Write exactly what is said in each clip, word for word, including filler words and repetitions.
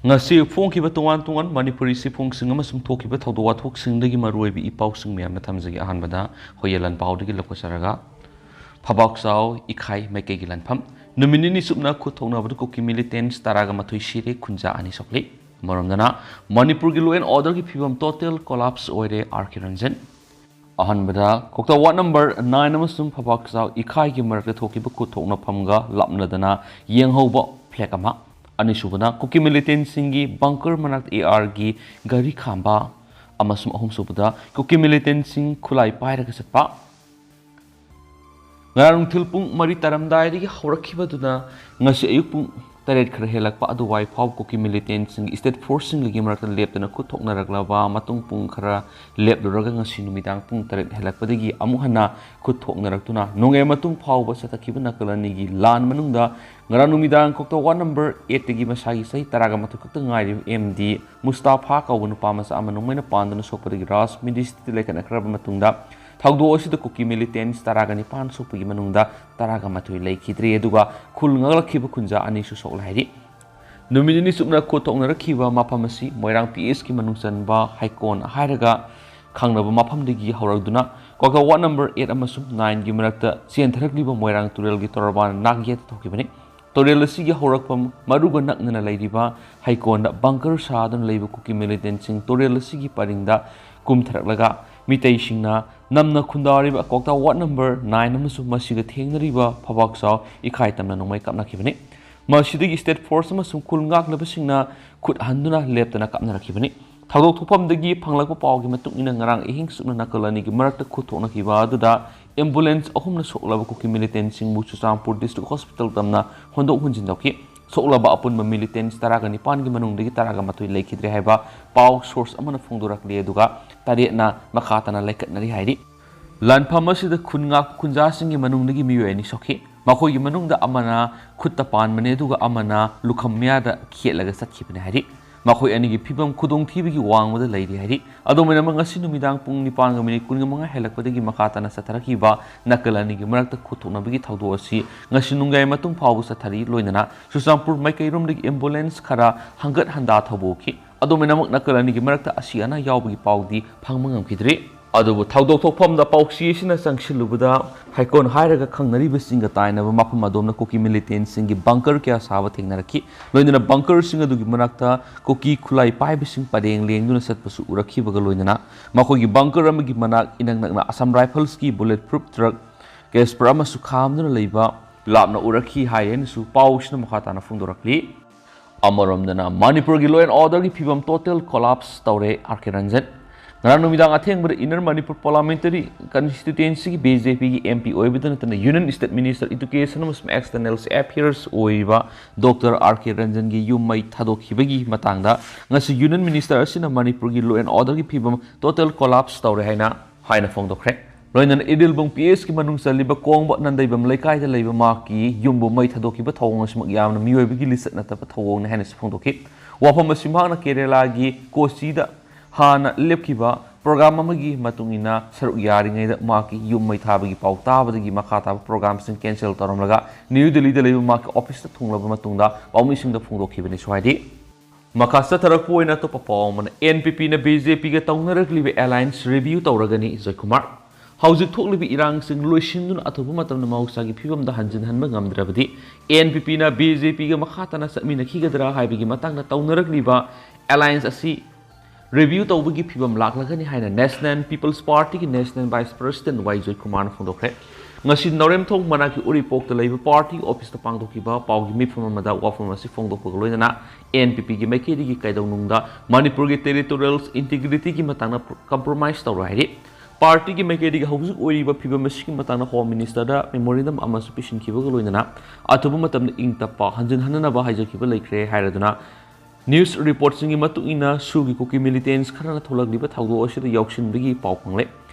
ꯉꯁꯤ ꯐꯣꯡꯈꯤꯕ ꯇꯣꯉꯥꯟ ꯇꯣꯉꯥꯟ ꯃꯅꯤꯄꯨꯔꯤ ꯆꯦꯐꯣꯡꯁꯤꯡ ꯑꯃꯁꯨꯡ ꯊꯣꯛꯈꯤꯕ ꯊꯧꯗꯣꯛ ꯋꯥꯊꯣꯛꯁꯤꯡꯗꯒꯤ ꯃꯔꯨꯑꯣꯏꯕ ꯏ ꯄꯥꯎꯁꯤꯡ ꯃꯌꯥꯝꯅ ꯊꯝꯖꯒꯦ꯫ ꯑꯍꯥꯟꯕꯗ ꯍꯣꯌꯦ ꯂꯥꯟꯄꯥꯎꯗꯒꯤ ꯂꯧꯈꯠꯆꯔꯒ, ꯐꯕꯥꯛꯆꯥꯎ ꯏꯈꯥꯏ ꯃꯥꯏꯀꯩꯒꯤ ꯂꯥꯟꯐꯝ꯫ ꯅꯨꯃꯤꯠ ꯅꯤꯅꯤ ꯆꯨꯞꯅ ꯈꯨꯠ ꯊꯣꯛꯅꯕꯗ ꯀꯨꯀꯤ militants ꯇꯔꯥꯒ ꯃꯥꯊꯣꯏ ꯁꯤꯔꯦ, ꯈꯨꯟꯖꯥ ꯑꯅꯤ ꯁꯣꯛꯂꯤ꯫ ꯑꯃꯔꯣꯝꯗꯅ ꯃꯅꯤꯄꯨꯔꯒꯤ law and orderꯒꯤ ꯐꯤꯕꯝ total collapse ꯑꯣꯏꯔꯦ, ꯑꯥꯔ ꯀꯦ ꯔꯟꯖꯟ꯫ ꯑꯍꯥꯟꯕꯗ ꯀꯣꯛꯇꯥ ward number nine ꯑꯃꯁꯨꯡ ꯐꯕꯥꯛꯆꯥꯎ ꯏꯈꯥꯏꯒꯤ ꯃꯔꯛꯇ ꯊꯣꯛꯈꯤꯕ ꯈꯨꯠ ꯊꯣꯛꯅꯐꯝꯒ ꯂꯥꯞꯅꯗꯅ ꯌꯦꯡꯍꯧꯕ flag ꯑꯃ꯫ ꯑꯅꯤꯁꯨꯕꯗ ꯀꯨꯀꯤ militantꯁꯤꯡꯒꯤ bunker ꯃꯅꯥꯛꯇ ꯑꯦ ꯑꯥꯔꯒꯤ ꯒꯥꯔꯤ ꯈꯥꯝꯕ꯫ ꯑꯃꯁꯨꯡ ꯑꯍꯨꯝꯁꯨꯕꯗ ꯀꯨꯀꯤ militantꯁꯤꯡ ꯈꯨꯠꯂꯥꯏ ꯄꯥꯏꯔꯒ ꯆꯠꯄ꯫ ꯉꯔꯥꯡ ꯅꯨꯡꯊꯤꯜ ꯄꯨꯡ ꯃꯔꯤ ꯇꯥꯔꯝꯗꯥꯏꯗꯒꯤ ꯍꯧꯔꯛꯈꯤꯕꯗꯨꯅ ꯉꯁꯤ ꯑꯌꯨꯛ ꯄꯨꯡ ꯇꯔꯦꯠ ꯈꯔ ꯍꯦꯜꯂꯛꯄ ꯑꯗꯨꯋꯥꯏ ꯐꯥꯎꯕ ꯀꯨꯀꯤ militantꯁꯤꯡꯒꯤ state forceꯁꯤꯡꯒꯒꯤ ꯃꯔꯛꯇ ꯂꯦꯞꯇꯅ ꯈꯨꯠ ꯊꯣꯛꯅꯔꯛꯂꯕ ꯃꯇꯨꯡ, ꯄꯨꯡ ꯈꯔ ꯂꯦꯞꯂꯨꯔꯒ ꯉꯁꯤ ꯅꯨꯃꯤꯗꯥꯡ ꯄꯨꯡ ꯇꯔꯦꯠ ꯍꯦꯜꯂꯛꯄꯗꯒꯤ ꯑꯃꯨꯛ ꯍꯟꯅ ꯈꯨꯠ ꯊꯣꯛꯅꯔꯛꯇꯨꯅ ꯅꯣꯡꯌꯥꯏ ꯃꯇꯨꯡ ꯐꯥꯎꯕ ꯆꯠꯊꯈꯤꯕ ꯅꯥꯀꯜ ꯑꯅꯤꯒꯤ ꯂꯥꯟ ꯃꯅꯨꯡꯗ ꯉꯔꯥꯡ ꯅꯨꯃꯤꯗꯥꯡ ꯀꯣꯛꯇꯥ ward number eightꯇꯒꯤ ꯃꯁꯥꯒꯤ ꯆꯍꯤ ꯇꯔꯥꯒ ꯃꯥꯊꯣꯏ ꯈꯛꯇ ꯉꯥꯏꯔꯤꯕ ꯑꯦꯝ ꯗꯤ ꯃꯨꯁꯇꯥꯐꯥ ꯀꯧꯕ ꯅꯨꯄꯥ ꯃꯆꯥ ꯑꯃ ꯅꯣꯡꯃꯩꯅ ꯄꯥꯟꯗꯨꯅ ꯁꯣꯛꯄꯗꯒꯤ ꯔꯥꯖ ꯃꯤꯗꯤꯁꯤꯇ ꯂꯩꯈꯠꯅꯈ꯭ꯔꯕ ꯃꯇꯨꯡꯗ, ꯊꯧꯗꯣꯛ ꯑꯁꯤꯗ ꯀꯨꯀꯤ militants ꯇꯔꯥꯒ ꯅꯤꯄꯥꯟ ꯁꯣꯛꯄꯒꯤ ꯃꯅꯨꯡꯗ ꯇꯔꯥꯒ ꯃꯥꯊꯣꯏ ꯂꯩꯈꯤꯗ꯭ꯔꯦ, ꯑꯗꯨꯒ ꯈꯨꯜ ꯉꯥꯛꯂꯛꯈꯤꯕ ꯈꯨꯟꯖꯥ ꯑꯅꯤꯁꯨ ꯁꯣꯛꯂꯦ ꯍꯥꯏꯔꯤ꯫ ꯅꯨꯃꯤꯠ ꯅꯤꯅꯤ ꯆꯨꯞꯅ ꯈꯨꯠ ꯊꯣꯛꯅꯔꯛꯈꯤꯕ ꯃꯐꯝ ꯑꯁꯤ ꯃꯣꯏꯔꯥꯡ ꯄꯤ ꯑꯦꯁꯀꯤ ꯃꯅꯨꯡ ꯆꯟꯕ ꯍꯩꯀꯣꯟ ꯍꯥꯏꯔꯒ ꯈꯪꯅꯕ ꯃꯐꯝꯗꯒꯤ ꯍꯧꯔꯛꯇꯨꯅ ꯀꯣꯛꯇꯥ ward number eight ꯑꯃꯁꯨꯡ nineꯒꯤ ꯃꯔꯛꯇ ꯆꯦꯟꯊꯔꯛꯂꯤꯕ ꯃꯣꯏꯔꯥꯡ ꯇꯨꯔꯦꯜꯒꯤ ꯇꯣꯔꯕꯥꯟ ꯅꯥꯛ ꯌꯦꯠꯇ ꯊꯣꯛꯈꯤꯕꯅꯤ꯫ ꯇꯨꯔꯦꯜ ꯑꯁꯤꯒꯤ ꯍꯧꯔꯛꯐꯝ ꯃꯔꯨꯒ ꯅꯛꯅꯅ ꯂꯩꯔꯤꯕ ꯍꯩꯀꯣꯟꯗ bunker ꯁꯥꯗꯨꯅ ꯂꯩꯕ ꯀꯨꯀꯤ militantꯁꯤꯡ ꯇꯨꯔꯦꯜ ꯑꯁꯤꯒꯤ ꯄꯔꯤꯡꯗ ꯀꯨꯝꯊꯔꯛꯂꯒ ꯃꯤꯇꯩꯁꯤꯡꯅ ꯅꯝꯅ ꯈꯨꯟꯗꯥꯔꯤꯕ ꯀꯣꯛꯇꯥ ward number nine ꯑꯃꯁꯨꯡ ꯃꯁꯤꯒ ꯊꯦꯡꯅꯔꯤꯕ ꯐꯕꯥꯛꯆꯥꯎ ꯏꯈꯥꯏ ꯇꯝꯅ ꯅꯣꯡꯃꯩ ꯀꯥꯞꯅꯈꯤꯕꯅꯤ꯫ ꯃꯁꯤꯗꯒꯤ state force ꯑꯃꯁꯨꯡ ꯈꯨꯜ ꯉꯥꯛꯂꯕꯁꯤꯡꯅ ꯈꯨꯠ ꯍꯟꯗꯨꯅ ꯂꯦꯞꯇꯅ ꯀꯥꯞꯅꯔꯛꯈꯤꯕꯅꯤ꯫ ꯊꯧꯗꯣꯛ ꯊꯣꯛꯐꯝꯗꯒꯤ ꯐꯪꯂꯛꯄ ꯄꯥꯎꯒꯤ ꯃꯇꯨꯡ ꯏꯟꯅ ꯉꯔꯥꯡ ꯑꯍꯤꯡ ꯆꯨꯞꯅ ꯅꯥꯀꯜ ꯑꯅꯤꯒꯤ ꯃꯔꯛꯇ ꯈꯨꯠ ꯊꯣꯛꯅꯈꯤꯕ ꯑꯗꯨꯗ ambulance ꯑꯍꯨꯝꯅ ꯁꯣꯛꯂꯕ ꯀꯨꯀꯤ militantꯁꯤꯡꯕꯨ ꯆꯨꯔꯆꯥꯟꯄꯨꯔ district hospital ꯇꯝꯅ ꯍꯣꯟꯗꯣꯛ ꯍꯣꯟꯖꯤꯟ ꯇꯧꯈꯤ꯫ ꯁꯣꯛꯂꯕ ꯑꯄꯨꯟꯕ militants ꯇꯔꯥꯒ ꯅꯤꯄꯥꯟꯒꯤ ꯃꯅꯨꯡꯗꯒꯤ ꯇꯔꯥꯒ ꯃꯥꯊꯣꯏ ꯂꯩꯈꯤꯗ꯭ꯔꯦ ꯍꯥꯏꯕ ꯄꯥꯎ source ꯑꯃꯅ ꯐꯣꯡꯗꯣꯔꯛꯂꯤ, ꯑꯗꯨꯒ ꯇꯔꯦꯠꯅ ꯃꯈꯥ ꯇꯥꯅ ꯂꯩꯈꯠꯅꯔꯤ ꯍꯥꯏꯔꯤ꯫ ꯂꯥꯟꯐꯝ ꯑꯁꯤꯗ ꯈꯨꯟ ꯉꯥꯛꯄ ꯈꯨꯟꯖꯥꯁꯤꯡꯒꯤ ꯃꯅꯨꯡꯗꯒꯤ ꯃꯤꯑꯣꯏ ꯑꯅꯤ ꯁꯣꯛꯈꯤ꯫ ꯃꯈꯣꯏꯒꯤ ꯃꯅꯨꯡꯗ ꯑꯃꯅ ꯈꯨꯠꯇ ꯄꯥꯟꯕꯅꯤ, ꯑꯗꯨꯒ ꯑꯃꯅ ꯂꯨꯈꯝ ꯃꯌꯥꯗ ꯈꯦꯠꯂꯒ ꯆꯠꯈꯤꯕꯅꯤ ꯍꯥꯏꯔꯤ꯫ ꯃꯈꯣꯏ ꯑꯅꯤꯒꯤ ꯐꯤꯕꯝ ꯈꯨꯗꯣꯡꯊꯤꯕꯒꯤ ꯋꯥꯡꯃꯗ ꯂꯩꯔꯤ ꯍꯥꯏꯔꯤ꯫ ꯑꯗꯨꯝ ꯑꯣꯏꯅꯃꯛ, ꯉꯁꯤ ꯅꯨꯃꯤꯗꯥꯡ ꯄꯨꯡ ꯅꯤꯄꯥꯟꯒ ꯃꯤꯅꯤꯠ ꯀꯨꯟꯃꯉꯥ ꯍꯦꯜꯂꯛꯄꯗꯒꯤ ꯃꯈꯥ ꯇꯥꯅ ꯆꯠꯊꯔꯛꯈꯤꯕ ꯅꯥꯀꯜ ꯑꯅꯤꯒꯤ ꯃꯔꯛꯇ ꯈꯨꯠꯊꯣꯛꯅꯕꯒꯤ ꯊꯧꯗꯣꯛ ꯑꯁꯤ ꯉꯁꯤ ꯅꯨꯡꯌꯥꯏ ꯃꯇꯨꯡ ꯐꯥꯎꯕ ꯆꯠꯊꯔꯤ꯫ ꯂꯣꯏꯅꯅ ꯆꯨꯔꯆꯥꯟꯄꯨꯔ ꯃꯥꯏꯀꯩꯔꯣꯝꯗꯒꯤ ambulance ꯈꯔ ꯍꯪꯒꯠ ꯍꯟꯗꯥ ꯊꯧꯕ ꯎꯈꯤ꯫ ꯑꯗꯨꯝ ꯑꯣꯏꯅꯃꯛ, ꯅꯥꯀꯜ ꯑꯅꯤꯒꯤ ꯃꯔꯛꯇ ꯑꯁꯤ ꯑꯅꯥ ꯌꯥꯎꯕꯒꯤ ꯄꯥꯎꯗꯤ ꯐꯪꯕ ꯉꯝꯈꯤꯗ꯭ꯔꯤ꯫ ꯑꯗꯨꯕꯨ ꯊꯧꯗꯣꯛ ꯊꯣꯛꯐꯝꯗ ꯄꯥꯎꯆꯦ ꯑꯁꯤꯅ ꯆꯪꯁꯤꯜꯂꯨꯕꯗ, ꯍꯩꯀꯣꯟ ꯍꯥꯏꯔꯒ ꯈꯪꯅꯔꯤꯕꯁꯤꯡꯒ ꯇꯥꯏꯅꯕ ꯃꯐꯝ ꯑꯗꯣꯝꯅ ꯀꯨꯀꯤ militantꯁꯤꯡꯒꯤ bunker ꯀꯌꯥ ꯁꯥꯕ ꯊꯦꯡꯅꯔꯛꯈꯤ꯫ ꯂꯣꯏꯅꯅ bunkerꯁꯤꯡ ꯑꯗꯨꯒꯤ ꯃꯅꯥꯛꯇ ꯀꯨꯀꯤ ꯈꯨꯠꯂꯥꯏ ꯄꯥꯏꯕꯁꯤꯡ ꯄꯔꯦꯡ ꯂꯦꯡꯗꯨꯅ ꯆꯠꯄꯁꯨ ꯎꯔꯛꯈꯤꯕꯒ ꯂꯣꯏꯅꯅ, ꯃꯈꯣꯏꯒꯤ bunker ꯑꯃꯒꯤ ꯃꯅꯥꯛ ꯏꯅꯛ ꯅꯛꯅ Assam Riflesꯀꯤ bullet proof truck Casper ꯑꯃꯁꯨ ꯈꯥꯝꯗꯨꯅ ꯂꯩꯕ ꯂꯥꯞꯅ ꯎꯔꯛꯈꯤ ꯍꯥꯏ ꯍꯥꯏꯅꯁꯨ ꯄꯥꯎꯁꯤꯅ ꯃꯈꯥ ꯇꯥꯅ ꯐꯣꯡꯗꯣꯔꯛꯂꯤ꯫ ꯑꯃꯔꯣꯝꯗꯅ, ꯃꯅꯤꯄꯨꯔꯒꯤ law and orderꯒꯤ ꯐꯤꯕꯝ total collapse ꯇꯧꯔꯦ, ꯑꯥꯔ ꯀꯦ ꯔꯟꯖꯟ꯫ ꯉꯔꯥꯡ ꯅꯨꯃꯤꯗꯥꯡ ꯑꯊꯦꯡꯕꯗ Inner Manipur Parliamentary Constituencyꯒꯤ BJPꯒꯤ MP ꯑꯣꯏꯕꯗ ꯅꯠꯇꯅ Union State Minister Education ꯑꯃꯁꯨꯡ External Affairs ꯑꯣꯏꯔꯤꯕ ꯗꯣꯛꯇꯔ ꯑꯥꯔ ꯀꯦ ꯔꯟꯖꯟꯒꯤ ꯌꯨꯝ ꯃꯩ ꯊꯥꯗꯣꯛꯈꯤꯕꯒꯤ ꯃꯇꯥꯡꯗ ꯉꯁꯤ Union Minister ꯑꯁꯤꯅ ꯃꯅꯤꯄꯨꯔꯒꯤ law and orderꯒꯤ ꯐꯤꯕꯝ total collapse ꯇꯧꯔꯦ ꯍꯥꯏꯅ ꯍꯥꯏꯅ ꯐꯣꯡꯗꯣꯛꯈ꯭ꯔꯦ꯫ ꯂꯣꯏꯅꯅ ꯏꯔꯤꯜꯕꯨꯡ PHꯀꯤ ꯃꯅꯨꯡ ꯆꯜꯂꯤꯕ ꯀꯣꯡꯕ ꯅꯟꯗꯩꯕꯝ ꯂꯩꯀꯥꯏꯗ ꯂꯩꯕ ꯃꯍꯥꯛꯀꯤ ꯌꯨꯝꯕꯨ ꯃꯩ ꯊꯥꯗꯣꯛꯈꯤꯕ ꯊꯧꯑꯣꯡ ꯑꯁꯤꯃꯛ ꯌꯥꯝꯅ ꯃꯤꯑꯣꯏꯕꯒꯤ ꯂꯤꯆꯠ ꯅꯠꯇꯕ ꯊꯧꯑꯣꯡꯅꯤ ꯍꯥꯏꯅꯁꯨ ꯐꯣꯡꯗꯣꯛꯈꯤ꯫ ꯋꯥꯐꯝ ꯑꯁꯤ ꯃꯍꯥꯛꯅ ꯀꯦꯔꯦꯂꯥꯒꯤ ꯀꯣꯆꯤꯗ ꯍꯥꯟꯅ ꯂꯦꯞꯈꯤꯕ program ꯑꯃꯒꯤ ꯃꯇꯨꯡ ꯏꯟꯅ ꯁꯔꯨꯛ ꯌꯥꯔꯤꯉꯩꯗ ꯃꯍꯥꯛꯀꯤ ꯌꯨꯝ ꯃꯩ ꯊꯥꯕꯒꯤ ꯄꯥꯎ ꯇꯥꯕꯗꯒꯤ ꯃꯈꯥ ꯇꯥꯕ programꯁꯤꯡ cancel ꯇꯧꯔꯝꯂꯒ ꯅ꯭ꯌꯨ ꯗꯦꯜꯂꯤꯗ ꯂꯩꯕ ꯃꯍꯥꯛꯀꯤ officeꯇ ꯊꯨꯡꯂꯕ ꯃꯇꯨꯡꯗ ꯄꯥꯎꯃꯤꯁꯤꯡꯗ ꯐꯣꯡꯗꯣꯛꯈꯤꯕꯅꯤ ꯍꯥꯏꯗꯤ꯫ ꯃꯈꯥ ꯆꯠꯊꯔꯛꯄ ꯑꯣꯏꯅ ꯑꯇꯣꯞꯄ ꯄꯥꯎ ꯑꯃꯅ, NPPꯅ BJPꯒ ꯇꯧꯅꯔꯛꯂꯤꯕ alliance review ꯇꯧꯔꯒꯅꯤ, ꯖꯣꯏꯀꯨꯃꯥꯔ꯫ ꯍꯧꯖꯤꯛ ꯊꯣꯛꯂꯤꯕ ꯏꯔꯥꯡꯁꯤꯡ ꯂꯣꯏꯁꯤꯟꯗꯨꯅ ꯑꯊꯨꯕ ꯃꯇꯝꯗ ꯃꯍꯧꯁꯥꯒꯤ ꯐꯤꯕꯝꯗ ꯍꯟꯖꯤꯟꯍꯟꯕ ꯉꯝꯗ꯭ꯔꯕꯗꯤ NPPꯅ BJPꯒ ꯃꯈꯥ ꯇꯥꯅ ꯆꯠꯃꯤꯟꯅꯈꯤꯒꯗ꯭ꯔꯥ ꯍꯥꯏꯕꯒꯤ ꯃꯇꯥꯡꯗ ꯇꯧꯅꯔꯛꯂꯤꯕ alliance ꯑꯁꯤ review ꯇꯧꯕꯒꯤ ꯐꯤꯕꯝ ꯂꯥꯛꯂꯒꯅꯤ ꯍꯥꯏꯅ National People's Partyꯒꯤ National Vice President ꯋꯥꯏ ꯖꯣꯏꯀꯨꯃꯥꯔꯅ ꯐꯣꯡꯗꯣꯛꯈ꯭ꯔꯦ꯫ ꯉꯁꯤ ꯅꯥꯎꯔꯦꯝꯊꯣꯡ ꯃꯅꯥꯛꯀꯤ ꯎꯔꯤꯄꯣꯛꯇ ꯂꯩꯕ party officeꯇ ꯄꯥꯡꯊꯣꯛꯈꯤꯕ ꯄꯥꯎꯒꯤ ꯃꯤꯐꯝ ꯑꯃꯗ ꯋꯥꯐꯝ ꯑꯁꯤ ꯐꯣꯡꯗꯣꯛꯄꯒ ꯂꯣꯏꯅꯅ NPPꯒꯤ ꯃꯥꯏꯀꯩꯗꯒꯤ ꯀꯩꯗꯧꯅꯨꯡꯗ ꯃꯅꯤꯄꯨꯔꯒꯤ territorial integrityꯒꯤ ꯃꯇꯥꯡꯗ compromise ꯇꯧꯔꯣꯏ ꯍꯥꯏꯔꯤ꯫ Partyꯒꯤ ꯃꯥꯏꯀꯩꯗꯒꯤ ꯍꯧꯖꯤꯛ ꯑꯣꯏꯔꯤꯕ ꯐꯤꯕꯝ ꯑꯁꯤꯒꯤ ꯃꯇꯥꯡꯗ Home Ministerꯗ memorandum ꯑꯃꯁꯨ ꯄꯤꯁꯤꯟꯈꯤꯕꯒ ꯂꯣꯏꯅꯅ ꯑꯊꯨꯕ ꯃꯇꯝꯗ ꯏꯪ ꯇꯞꯄ ꯍꯟꯖꯤꯟꯍꯟꯅꯅꯕ ꯍꯥꯏꯖꯈꯤꯕ ꯂꯩꯈ꯭ꯔꯦ ꯍꯥꯏꯔꯗꯨꯅ, news reportꯁꯤꯡꯒꯤ ꯃꯇꯨꯡ ꯏꯟꯅ ꯁꯨꯒꯤ ꯀꯨꯀꯤ militants ꯈꯔꯅ ꯊꯣꯛꯂꯛꯂꯤꯕ ꯊꯧꯗꯣꯛ ꯑꯁꯤꯗ ꯌꯥꯎꯁꯤꯟꯕꯒꯤ ꯄꯥꯎ ꯐꯪꯂꯦ꯫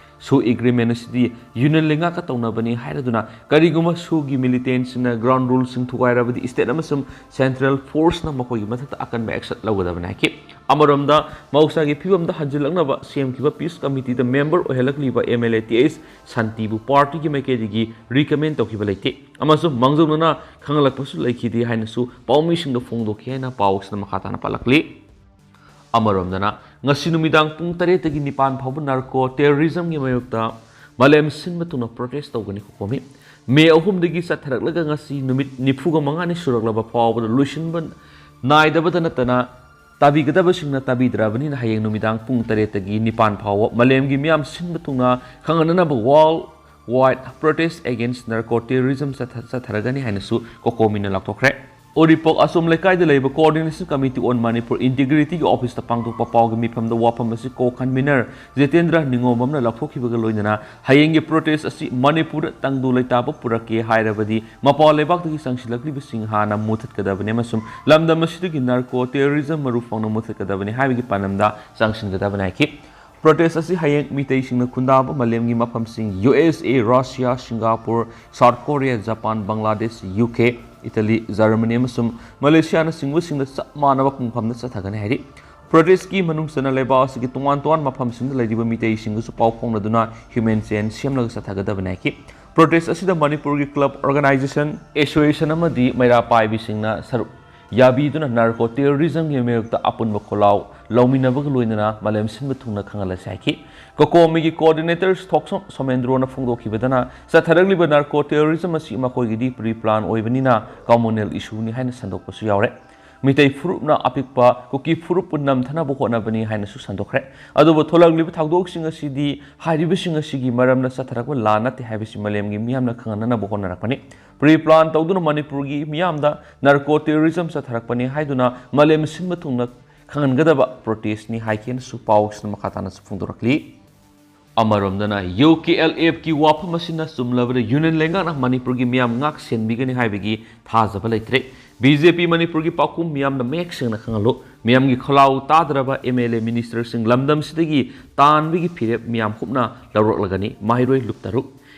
ꯁꯨ ꯑꯦꯒ꯭ꯔꯤꯃꯦꯟ ꯑꯁꯤꯗꯤ ꯌꯨꯅꯤꯌꯟ ꯂꯩꯉꯥꯛꯀ ꯇꯧꯅꯕꯅꯤ ꯍꯥꯏꯔꯗꯨꯅ, ꯀꯔꯤꯒꯨꯝꯕ ꯁꯨꯒꯤ ꯃꯤꯂꯤꯇꯦꯟꯁꯤꯡꯅ ꯒ꯭ꯔꯥꯎꯟ ꯔꯨꯜꯁꯤꯡ ꯊꯨꯒꯥꯏꯔꯕꯗꯤ ꯁ꯭ꯇꯦꯠ ꯑꯃꯁꯨꯡ ꯁꯦꯟꯇ꯭ꯔꯦꯜ ꯐꯣꯔꯁꯅ ꯃꯈꯣꯏꯒꯤ ꯃꯊꯛꯇ ꯑꯀꯟꯕ ꯑꯦꯛꯁꯟ ꯂꯧꯒꯗꯕꯅꯤ ꯍꯥꯏꯈꯤ꯫ ꯑꯃꯔꯣꯝꯗ, ꯃꯍꯧꯁꯥꯒꯤ ꯐꯤꯕꯝꯗ ꯍꯟꯖꯤꯜꯂꯛꯅꯕ ꯁꯦꯝꯈꯤꯕ ꯄꯤꯁ ꯀꯃꯤꯇꯤꯗ ꯃꯦꯝꯕꯔ ꯑꯣꯏꯍꯜꯂꯛꯂꯤꯕ M L A T H ꯁꯥꯟꯇꯤꯕꯨ ꯄꯥꯔꯇꯤꯒꯤ ꯃꯥꯏꯀꯩꯗꯒꯤ ꯔꯤꯀꯃꯦꯟ ꯇꯧꯈꯤꯕ ꯂꯩꯇꯦ ꯑꯃꯁꯨꯡ ꯃꯥꯡꯖꯧꯅꯅ ꯈꯪꯍꯜꯂꯛꯄꯁꯨ ꯂꯩꯈꯤꯗꯦ ꯍꯥꯏꯅꯁꯨ ꯄꯥꯎꯃꯤꯁꯤꯡꯗ ꯐꯣꯡꯗꯣꯛꯈꯤ ꯍꯥꯏꯅ ꯄꯥꯎ ꯑꯁꯤꯗ ꯃꯈꯥ ꯇꯥꯅ ꯄꯜꯂꯛꯂꯤ꯫ ꯑꯃꯔꯣꯝꯗꯅ, ꯉꯁꯤ ꯅꯨꯃꯤꯗꯥꯡ ꯄꯨꯡ ꯇꯔꯦꯠꯇꯒꯤ ꯅꯤꯄꯥꯟ ꯐꯥꯎꯕ ꯅꯥꯔꯀꯣ ꯇꯦꯔꯣꯔꯤꯖꯝꯒꯤ ꯃꯥꯌꯣꯛꯇ ꯃꯥꯂꯦꯝ ꯁꯤꯟꯕ ꯊꯨꯡꯅ ꯄ꯭ꯔꯣꯇꯦꯁ ꯇꯧꯒꯅꯤ ꯈꯣꯈꯣꯃꯤ꯫ ꯃꯦ ꯑꯍꯨꯝꯗꯒꯤ ꯆꯠꯊꯔꯛꯂꯒ ꯉꯁꯤ ꯅꯨꯃꯤꯠ ꯅꯤꯐꯨꯒ ꯃꯉꯥꯅꯤ ꯁꯨꯔꯛꯂꯕ ꯐꯥꯎꯕꯗ ꯂꯣꯏꯁꯤꯟꯕ ꯅꯥꯏꯗꯕꯇ ꯅꯠꯇꯅ ꯇꯥꯕꯤꯒꯗꯕꯁꯤꯡꯅ ꯇꯥꯕꯤꯗ꯭ꯔꯕꯅꯤꯅ ꯍꯌꯦꯡ ꯅꯨꯃꯤꯗꯥꯡ ꯄꯨꯡ ꯇꯔꯦꯠꯇꯒꯤ ꯅꯤꯄꯥꯟ ꯐꯥꯎꯕ ꯃꯥꯂꯦꯝꯒꯤ ꯃꯤꯌꯥꯝ ꯁꯤꯟꯕ ꯊꯨꯡꯅ ꯈꯪꯍꯟꯅꯅꯕ World Wide Protest Against Narco Terrorism ꯆꯠꯊ-, ꯆꯠꯊꯔꯒꯅꯤ ꯍꯥꯏꯅꯁꯨ ꯀꯣꯀꯣꯃꯤꯅ ꯂꯥꯎꯊꯣꯛꯈ꯭ꯔꯦ꯫ ꯎꯔꯤꯄꯣꯛ ꯑꯁꯣꯝ ꯂꯩꯀꯥꯏꯗ ꯂꯩꯕ Coordination Committee on Manipur Integrityꯒꯤ ꯑꯣꯐꯤꯁꯇ ꯄꯥꯡꯊꯣꯛꯄ ꯄꯥꯎꯒꯤ ꯃꯤꯐꯝꯗ ꯋꯥꯐꯝ ꯑꯁꯤ ꯀꯣ ꯀꯟꯚꯤꯅꯔ ꯖꯤꯇꯦꯟꯗ꯭ꯔ ꯅꯤꯉꯣꯝꯕꯝꯅ ꯂꯥꯎꯊꯣꯛꯈꯤꯕꯒ ꯂꯣꯏꯅꯅ ꯍꯌꯦꯡꯒꯤ ꯄ꯭ꯔꯣꯇꯦꯁ ꯑꯁꯤ ꯃꯅꯤꯄꯨꯔꯗ ꯇꯪꯗꯨ ꯂꯩꯇꯥꯕ ꯄꯨꯔꯛꯀꯦ ꯍꯥꯏꯔꯕꯗꯤ ꯃꯄꯥꯟ ꯂꯩꯕꯥꯛꯇꯒꯤ ꯆꯪꯁꯤꯜꯂꯛꯂꯤꯕꯁꯤꯡ ꯍꯥꯟꯅ ꯃꯨꯊꯠꯀꯗꯕꯅꯤ ꯑꯃꯁꯨꯡ ꯂꯝꯗꯝ ꯑꯁꯤꯗꯒꯤ ꯅꯥꯔꯀꯣ ꯇꯦꯔꯣꯔꯤꯖꯝ ꯃꯔꯨ ꯐꯪꯅ ꯃꯨꯊꯠꯀꯗꯕꯅꯤ ꯍꯥꯏꯕꯒꯤ ꯄꯥꯟꯗꯝꯗ ꯆꯪꯁꯤꯟꯒꯗꯕꯅꯤ ꯍꯥꯏꯈꯤ꯫ ꯄ꯭ꯔꯣꯇꯦꯁ ꯑꯁꯤ ꯍꯌꯦꯡ ꯃꯤꯇꯩꯁꯤꯡꯅ ꯈꯨꯟꯗꯥꯕ ꯃꯥꯂꯦꯝꯒꯤ ꯃꯐꯝꯁꯤꯡ U S A, Russia, Singapore, South Korea, Japan, Bangladesh, U K, Italy, Germany ꯑꯃꯁꯨꯡ ꯃꯂꯦꯁꯤꯌꯥꯅꯆꯤꯡꯕꯁꯤꯡꯗ ꯆꯞ ꯃꯥꯟꯅꯕ ꯄꯨꯡꯐꯝꯗ ꯆꯠꯊꯒꯅꯤ ꯍꯥꯏꯔꯤ꯫ ꯄ꯭ꯔꯣꯇꯦꯁꯀꯤ ꯃꯅꯨꯡ ꯆꯟꯅ ꯂꯩꯕꯥꯛ ꯑꯁꯤꯒꯤ ꯇꯣꯉꯥꯟ ꯇꯣꯉꯥꯟꯕ ꯃꯐꯝꯁꯤꯡꯗ ꯂꯩꯔꯤꯕ ꯃꯤꯇꯩꯁꯤꯡꯒꯁꯨ ꯄꯥꯎ ꯐꯥꯎꯅꯗꯨꯅ ꯍ꯭ꯌꯨꯃꯦꯟ ꯆꯦꯟ ꯁꯦꯝꯂꯒ ꯆꯠꯊꯒꯗꯕꯅꯤ ꯍꯥꯏꯈꯤ꯫ ꯄ꯭ꯔꯣꯇꯦꯁ ꯑꯁꯤꯗ ꯃꯅꯤꯄꯨꯔꯒꯤ ꯀ꯭ꯂꯕ, ꯑꯣꯔꯒꯅꯥꯏꯖꯦꯁꯟ, ꯑꯦꯁꯣꯁꯤꯌꯦꯁꯟ ꯑꯃꯗꯤ ꯃꯩꯔꯥ ꯄꯥꯏꯕꯤꯁꯤꯡꯅ ꯁꯔꯨꯛ ꯌꯥꯕꯤꯗꯨꯅ ꯅꯥꯔꯀꯣ ꯇꯦꯔꯣꯔꯤꯖꯝꯒꯤ ꯃꯥꯌꯣꯛꯇ ꯑꯄꯨꯟꯕ ꯈꯣꯜꯂꯥꯎ ꯂꯧꯃꯤꯟꯅꯕꯒ ꯂꯣꯏꯅꯅ ꯃꯥꯂꯦꯝ ꯁꯤꯟꯕ ꯊꯨꯡꯅ ꯈꯪꯍꯜꯂꯁꯤ ꯍꯥꯏꯈꯤ꯫ ꯀꯣꯀꯣꯃꯤꯒꯤ ꯀꯣꯑꯣꯔꯗꯤꯅꯦꯇꯔ ꯊꯣꯛꯁꯣꯝ ꯁꯣꯃꯦꯟꯗ꯭ꯔꯣꯅ ꯐꯣꯡꯗꯣꯛꯈꯤꯕꯗꯅ, ꯆꯠꯊꯔꯛꯂꯤꯕ ꯅꯥꯔꯀꯣ ꯇꯦꯔꯣꯔꯤꯖꯝ ꯑꯁꯤ ꯃꯈꯣꯏꯒꯤꯗꯤ ꯄ꯭ꯔꯤ ꯄ꯭ꯂꯥꯟ ꯑꯣꯏꯕꯅꯤꯅ ꯀꯃꯨꯅꯦꯜ ꯏꯁꯨꯅꯤ ꯍꯥꯏꯅ ꯁꯟꯗꯣꯛꯄꯁꯨ ꯌꯥꯎꯔꯦ꯫ ꯃꯤꯇꯩ ꯐꯨꯔꯨꯞꯅ ꯑꯄꯤꯛꯄ ꯀꯨꯀꯤ ꯐꯨꯔꯨꯞꯄꯨ ꯅꯝꯊꯅꯕ ꯍꯣꯠꯅꯕꯅꯤ ꯍꯥꯏꯅꯁꯨ ꯁꯟꯗꯣꯛꯈ꯭ꯔꯦ꯫ ꯑꯗꯨꯕꯨ ꯊꯣꯛꯂꯛꯂꯤꯕ ꯊꯧꯗꯣꯛꯁꯤꯡ ꯑꯁꯤꯗꯤ, ꯍꯥꯏꯔꯤꯕꯁꯤꯡ ꯑꯁꯤꯒꯤ ꯃꯔꯝꯗ ꯆꯠꯊꯔꯛꯄ ꯂꯥꯟ ꯅꯠꯇꯦ ꯍꯥꯏꯕꯁꯤ ꯃꯥꯂꯦꯝꯒꯤ ꯃꯤꯌꯥꯝꯅ ꯈꯪꯍꯟꯅꯅꯕ ꯍꯣꯠꯅꯔꯛꯄꯅꯤ꯫ ꯄ꯭ꯔꯤ ꯄ꯭ꯂꯥꯟ ꯇꯧꯗꯨꯅ ꯃꯅꯤꯄꯨꯔꯒꯤ ꯃꯤꯌꯥꯝꯗ ꯅꯥꯔꯀꯣ ꯇꯦꯔꯣꯔꯤꯖꯝ ꯆꯠꯊꯔꯛꯄꯅꯤ ꯍꯥꯏꯗꯨꯅ ꯃꯥꯂꯦꯝ ꯁꯤꯟꯕ ꯊꯨꯡꯅ ꯈꯪꯍꯟꯒꯗꯕ ꯄ꯭ꯔꯣꯇꯦꯁꯅꯤ ꯍꯥꯏꯈꯤꯅꯁꯨ ꯄꯥꯎꯁꯤꯅ ꯃꯈꯥ ꯇꯥꯅꯁꯨ ꯐꯣꯡꯗꯣꯔꯛꯂꯤ꯫ ꯑꯃꯔꯣꯝꯗꯅ, ꯌꯨ ꯀꯦ ꯑꯦꯜ ꯑꯦꯐꯀꯤ ꯋꯥꯐꯝ ꯑꯁꯤꯅ ꯆꯨꯝꯂꯕꯗ ꯌꯨꯅꯤꯌꯟ ꯂꯩꯉꯥꯛꯅ ꯃꯅꯤꯄꯨꯔꯒꯤ ꯃꯤꯌꯥꯝ ꯉꯥꯛ ꯁꯦꯟꯕꯤꯒꯅꯤ ꯍꯥꯏꯕꯒꯤ ꯊꯥꯖꯕ ꯂꯩꯇ꯭ꯔꯦ꯫ ꯕꯤ ꯖꯦ ꯄꯤ ꯃꯅꯤꯄꯨꯔꯒꯤ ꯄꯥꯎꯈꯨꯝ ꯃꯤꯌꯥꯝꯗ ꯃꯌꯦꯛ ꯁꯦꯡꯅ ꯈꯪꯍꯜꯂꯨ꯫ ꯃꯤꯌꯥꯝꯒꯤ ꯈꯣꯜꯂꯥꯎ ꯇꯥꯗ꯭ꯔꯕ ꯑꯦꯝ ꯑꯦꯜ ꯑꯦ ꯃꯤꯅꯤꯁꯇꯔꯁꯤꯡ ꯂꯝꯗꯝꯁꯤꯗꯒꯤ ꯇꯥꯟꯕꯒꯤ ꯐꯤꯔꯦꯞ ꯃꯤꯌꯥꯝ ꯍꯨꯞꯅ ꯂꯧꯔꯛꯂꯒꯅꯤ꯫ ꯃꯍꯩꯔꯣꯏ ꯂꯨꯞ ꯇꯔꯨꯛ꯫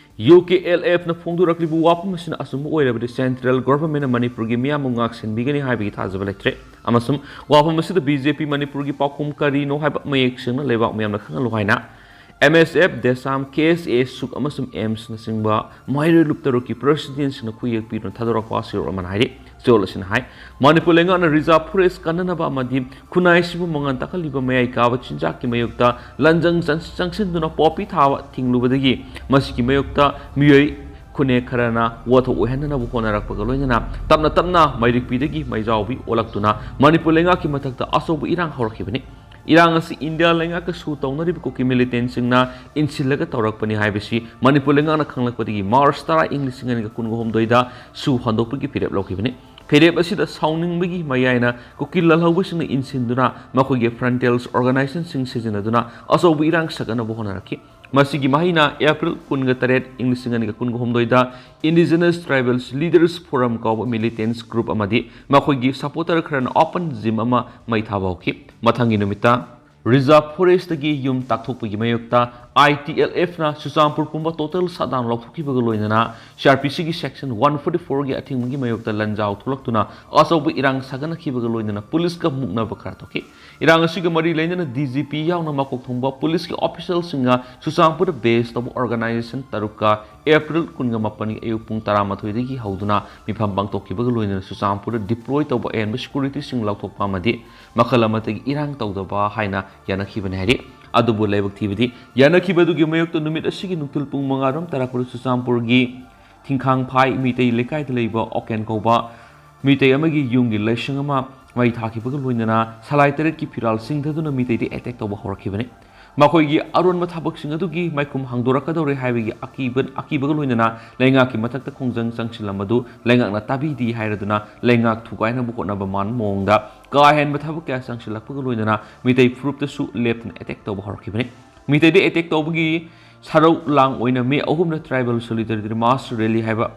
ꯌꯨ ꯀꯦ ꯑꯦꯜ ꯑꯦꯐꯅ ꯐꯣꯡꯗꯣꯔꯛꯂꯤꯕ ꯋꯥꯐꯝ ꯑꯁꯤꯅ ꯑꯆꯨꯝꯕ ꯑꯣꯏꯔꯕꯗꯤ ꯁꯦꯟꯇ꯭ꯔꯦꯜ ꯒꯣꯚꯔꯟꯃꯦꯟꯠꯅ ꯃꯅꯤꯄꯨꯔꯒꯤ ꯃꯤꯌꯥꯝꯕꯨ ꯉꯥꯛꯁꯦꯟꯕꯤꯒꯅꯤ ꯍꯥꯏꯕꯒꯤ ꯊꯥꯖꯕ ꯂꯩꯇ꯭ꯔꯦ꯫ ꯑꯃꯁꯨꯡ ꯋꯥꯐꯝ ꯑꯁꯤꯗ ꯕꯤ ꯖꯦ ꯄꯤ ꯃꯅꯤꯄꯨꯔꯒꯤ ꯄꯥꯎꯈꯨꯝ ꯀꯔꯤꯅꯣ ꯍꯥꯏꯕ ꯃꯌꯦꯛ ꯁꯦꯡꯅ ꯂꯩꯕꯥꯛ ꯃꯤꯌꯥꯝꯅ ꯈꯪꯍꯜꯂꯨ ꯍꯥꯏꯅ ꯑꯦꯝ ꯑꯦꯁ ꯑꯦꯐ, ꯗꯦꯁꯥꯝ, ꯀꯦ ꯑꯦꯁ ꯑꯦ, ꯁꯨꯛ ꯑꯃꯁꯨꯡ ꯑꯦꯝꯁꯅꯆꯤꯡꯕ ꯃꯍꯩꯔꯣꯏ ꯂꯨꯞ ꯇꯔꯨꯛꯀꯤ ꯄ꯭ꯔꯁꯤꯗꯦꯟꯁꯤꯡꯅ ꯈꯨꯌꯦꯛ ꯄꯤꯗꯨꯅ ꯊꯥꯗꯣꯔꯛꯄ ꯆꯦꯔꯣꯜ ꯑꯃꯅ ꯍꯥꯏꯔꯤ꯫ ꯆꯦꯔꯣꯜ ꯑꯁꯤꯅ ꯍꯥꯏ, ꯃꯅꯤꯄꯨꯔ ꯂꯩꯉꯥꯛꯅ ꯔꯤꯖꯥꯔꯚ ꯐꯣꯔꯦꯁ ꯀꯟꯅꯅꯕ ꯑꯃꯗꯤ ꯈꯨꯟꯅꯥꯏꯁꯤꯕꯨ ꯃꯉꯥꯜ ꯇꯥꯛꯍꯜꯂꯤꯕ ꯃꯌꯥꯏ ꯀꯥꯕ ꯆꯤꯟꯖꯥꯛꯀꯤ ꯃꯥꯌꯣꯛꯇ ꯂꯟꯖꯪ ꯆꯪ-, ꯆꯪꯁꯤꯟꯗꯨꯅ ꯄꯣꯄꯤ ꯊꯥꯕ ꯊꯤꯡꯂꯨꯕꯗꯒꯤ ꯃꯁꯤꯒꯤ ꯃꯥꯌꯣꯛꯇ ꯃꯤꯑꯣꯏ ꯈꯨꯟꯅꯦꯛ ꯈꯔꯅ ꯋꯥꯊꯣꯛ ꯑꯣꯏꯍꯟꯅꯅꯕ ꯍꯣꯠꯅꯔꯛꯄꯒ ꯂꯣꯏꯅꯅ ꯇꯞꯅ ꯇꯞꯅ ꯃꯩꯔꯤꯛꯄꯤꯗꯒꯤ ꯃꯩꯖꯥꯎꯕꯤ ꯑꯣꯜꯂꯛꯇꯨꯅ ꯃꯅꯤꯄꯨꯔ ꯂꯩꯉꯥꯛꯀꯤ ꯃꯊꯛꯇ ꯑꯆꯧꯕ ꯏꯔꯥꯡ ꯍꯧꯔꯛꯈꯤꯕꯅꯤ꯫ ꯏꯔꯥꯡ ꯑꯁꯤ ꯏꯟꯗꯤꯌꯥ ꯂꯩꯉꯥꯛꯀ ꯁꯨ ꯇꯧꯅꯔꯤꯕ ꯀꯨꯀꯤ ꯃꯤꯂꯤꯇꯦꯟꯁꯤꯡꯅ ꯏꯟꯁꯤꯜꯂꯒ ꯇꯧꯔꯛꯄꯅꯤ ꯍꯥꯏꯕꯁꯤ ꯃꯅꯤꯄꯨꯔ ꯂꯩꯉꯥꯛꯅ ꯈꯪꯂꯛꯄꯗꯒꯤ ꯃꯥꯔꯆ ꯇꯔꯥ, ꯏꯪ ꯂꯤꯁꯤꯡ ꯑꯅꯤꯒ ꯀꯨꯟꯒ ꯍꯨꯝꯗꯣꯏꯗ ꯁꯨ ꯍꯟꯗꯣꯛꯄꯒꯤ ꯐꯤꯔꯦꯞ ꯂꯧꯈꯤꯕꯅꯤ꯫ ꯐꯤꯔꯦꯞ ꯑꯁꯤꯗ ꯁꯥꯎꯅꯤꯡꯕꯒꯤ ꯃꯌꯥꯏꯅ ꯀꯨꯀꯤ ꯂꯥꯜꯍꯧꯕꯁꯤꯡꯅ ꯏꯟꯁꯤꯟꯗꯨꯅ ꯃꯈꯣꯏꯒꯤ ꯐ꯭ꯔꯟꯇꯦꯜꯁ ꯑꯣꯔꯒꯅꯥꯏꯖꯦꯁꯟꯁꯤꯡ ꯁꯤꯖꯤꯟꯅꯗꯨꯅ ꯑꯆꯧꯕ ꯏꯔꯥꯡ ꯁꯥꯒꯠꯅꯕ ꯍꯣꯠꯅꯔꯛꯈꯤ꯫ ꯃꯁꯤꯒꯤ ꯃꯍꯩꯅ ꯑꯦꯄ꯭ꯔꯤꯜ ꯀꯨꯟꯒ ꯇꯔꯦꯠ, ꯏꯪ ꯂꯤꯁꯤꯡ ꯑꯅꯤꯒ ꯀꯨꯟꯒ ꯍꯨꯝꯗꯣꯏꯗ Indigenous Tribals Leaders Forum ꯀꯧꯕ ꯃꯤꯂꯤꯇꯦꯟꯁ ꯒ꯭ꯔꯨꯞ ꯑꯃꯗꯤ ꯃꯈꯣꯏꯒꯤ ꯁꯄꯣꯔꯇꯔ ꯈꯔꯅ ꯑꯣꯄꯟ ꯖꯤꯝ ꯑꯃ ꯃꯩ ꯊꯥꯕ ꯍꯧꯈꯤ꯫ ꯃꯊꯪꯒꯤ ꯅꯨꯃꯤꯠꯇ ꯔꯤꯖꯥꯔꯚ ꯐꯣꯔꯦꯁꯇꯒꯤ ꯌꯨꯝ ꯇꯥꯛꯊꯣꯛꯄꯒꯤ ꯃꯥꯌꯣꯛꯇ ꯑꯥꯏ ꯇꯤ ꯑꯦꯜ ꯑꯦꯐꯅ ꯆꯨꯔꯆꯥꯟꯄꯨꯔ ꯄꯨꯝꯕ ꯇꯣꯇꯦꯜ ꯁꯠꯗꯥꯎꯟ ꯂꯧꯊꯣꯛꯈꯤꯕꯒ ꯂꯣꯏꯅꯅ ꯁꯤ ꯑꯥꯔ ꯄꯤ ꯁꯤꯒꯤ ꯁꯦꯛꯁꯟ ꯋꯥꯟ ꯐꯣꯔꯇꯤ ꯐꯣꯔꯒꯤ ꯑꯊꯤꯡꯕꯒꯤ ꯃꯥꯌꯣꯛꯇ ꯂꯥꯟꯖꯥꯎ ꯊꯣꯛꯂꯛꯇꯨꯅ ꯑꯆꯧꯕ ꯏꯔꯥꯡ ꯁꯥꯒꯠꯅꯈꯤꯕꯒ ꯂꯣꯏꯅꯅ ꯄꯨꯂꯤꯁꯀ ꯃꯨꯛꯅꯕ ꯈꯔ ꯊꯣꯛꯈꯤ꯫ ꯏꯔꯥꯡ ꯑꯁꯤꯒ ꯃꯔꯤ ꯂꯩꯅꯅ ꯗꯤ ꯖꯤ ꯄꯤ ꯌꯥꯎꯅ ꯃꯀꯣꯛ ꯊꯣꯡꯕ ꯄꯨꯂꯤꯁꯀꯤ ꯑꯣꯐꯤꯁꯤꯌꯦꯜꯁꯤꯡꯒ ꯆꯨꯔꯆꯥꯟꯄꯨꯔꯗ ꯕꯦꯁ ꯇꯧꯕ ꯑꯣꯔꯒꯅꯥꯏꯖꯦꯁꯟ ꯇꯔꯨꯛꯀ ꯑꯦꯄ꯭ꯔꯤꯜ ꯀꯨꯟꯒ ꯃꯥꯄꯟꯒꯤ ꯑꯌꯨꯛ ꯄꯨꯡ ꯇꯔꯥꯃꯥꯊꯣꯏꯗꯒꯤ ꯍꯧꯗꯨꯅ ꯃꯤꯐꯝ ꯄꯥꯡꯊꯣꯛꯈꯤꯕꯒ ꯂꯣꯏꯅꯅ ꯆꯨꯔꯆꯥꯟꯄꯨꯔꯗ ꯗꯤꯄ꯭ꯂꯣꯏ ꯇꯧꯕ ꯑꯍꯦꯟꯕ ꯁꯦꯀ꯭ꯌꯨꯔꯤꯇꯤꯁꯤꯡ ꯂꯧꯊꯣꯛꯄ ꯑꯃꯗꯤ ꯃꯈꯜ ꯑꯃꯠꯇꯒꯤ ꯏꯔꯥꯡ ꯇꯧꯗꯕ ꯍꯥꯏꯅ ꯌꯥꯅꯈꯤꯕꯅꯤ ꯍꯥꯏꯔꯤ꯫ ꯑꯗꯨꯕꯨ ꯂꯥꯏꯕꯛ ꯊꯤꯕꯗꯤ, ꯌꯥꯅꯈꯤꯕ ꯑꯗꯨꯒꯤ ꯃꯥꯌꯣꯛꯇ ꯅꯨꯃꯤꯠ ꯑꯁꯤꯒꯤ ꯅꯨꯡꯊꯤꯜ ꯄꯨꯡ ꯃꯉꯥꯔꯣꯝ ꯇꯔꯥ ꯀꯨꯟ ꯆꯨꯔꯆꯥꯟꯄꯨꯔꯒꯤ ꯊꯤꯡꯈꯥꯡꯐꯥꯏ ꯃꯤꯇꯩ ꯂꯩꯀꯥꯏꯗ ꯂꯩꯕ ꯑꯣꯀꯦꯟ ꯀꯧꯕ ꯃꯤꯇꯩ ꯑꯃꯒꯤ ꯌꯨꯝꯒꯤ ꯂꯥꯏꯁꯪ ꯑꯃ ꯃꯩ ꯊꯥꯈꯤꯕꯒ ꯂꯣꯏꯅꯅ ꯁꯂꯥꯏ ꯇꯔꯦꯠꯀꯤ ꯐꯤꯔꯥꯜ ꯁꯤꯡꯊꯗꯨꯅ ꯃꯤꯇꯩꯗ ꯑꯦꯇꯦꯛ ꯇꯧꯕ ꯍꯧꯔꯛꯈꯤꯕꯅꯤ꯫ ꯃꯈꯣꯏꯒꯤ ꯑꯔꯣꯟꯕ ꯊꯕꯛꯁꯤꯡ ꯑꯗꯨꯒꯤ ꯃꯥꯏꯈꯨꯝ ꯍꯥꯡꯗꯣꯔꯛꯀꯗꯧꯔꯦ ꯍꯥꯏꯕꯒꯤ ꯑꯀꯤꯕ, ꯑꯀꯤꯕꯒ ꯂꯣꯏꯅꯅ ꯂꯩꯉꯥꯛꯀꯤ ꯃꯊꯛꯇ ꯈꯣꯡꯖꯪ ꯆꯪꯁꯤꯜꯂꯝꯕꯗꯨ ꯂꯩꯉꯥꯛꯅ ꯇꯥꯕꯤꯗꯦ ꯍꯥꯏꯔꯗꯨꯅ ꯂꯩꯉꯥꯛ ꯊꯨꯒꯥꯏꯅꯕ ꯍꯣꯠꯅꯕ ꯃꯥꯟꯕ ꯃꯑꯣꯡꯗ ꯀꯥ ꯍꯦꯟꯕ ꯊꯕꯛ ꯀꯌꯥ ꯆꯪꯁꯤꯜꯂꯛꯄꯒ ꯂꯣꯏꯅꯅ ꯃꯤꯇꯩ ꯐꯨꯔꯨꯞꯇꯁꯨ ꯂꯦꯞꯇꯅ ꯑꯦꯇꯦꯛ ꯇꯧꯕ ꯍꯧꯔꯛꯈꯤꯕꯅꯤ꯫ ꯃꯤꯇꯩꯗ ꯑꯦꯇꯦꯛ ꯇꯧꯕꯒꯤ ꯁꯔꯧ ꯂꯥꯡ ꯑꯣꯏꯅ ꯃꯦ ꯑꯍꯨꯝꯗ Tribal Solidarity Mass Rally ꯍꯥꯏꯕ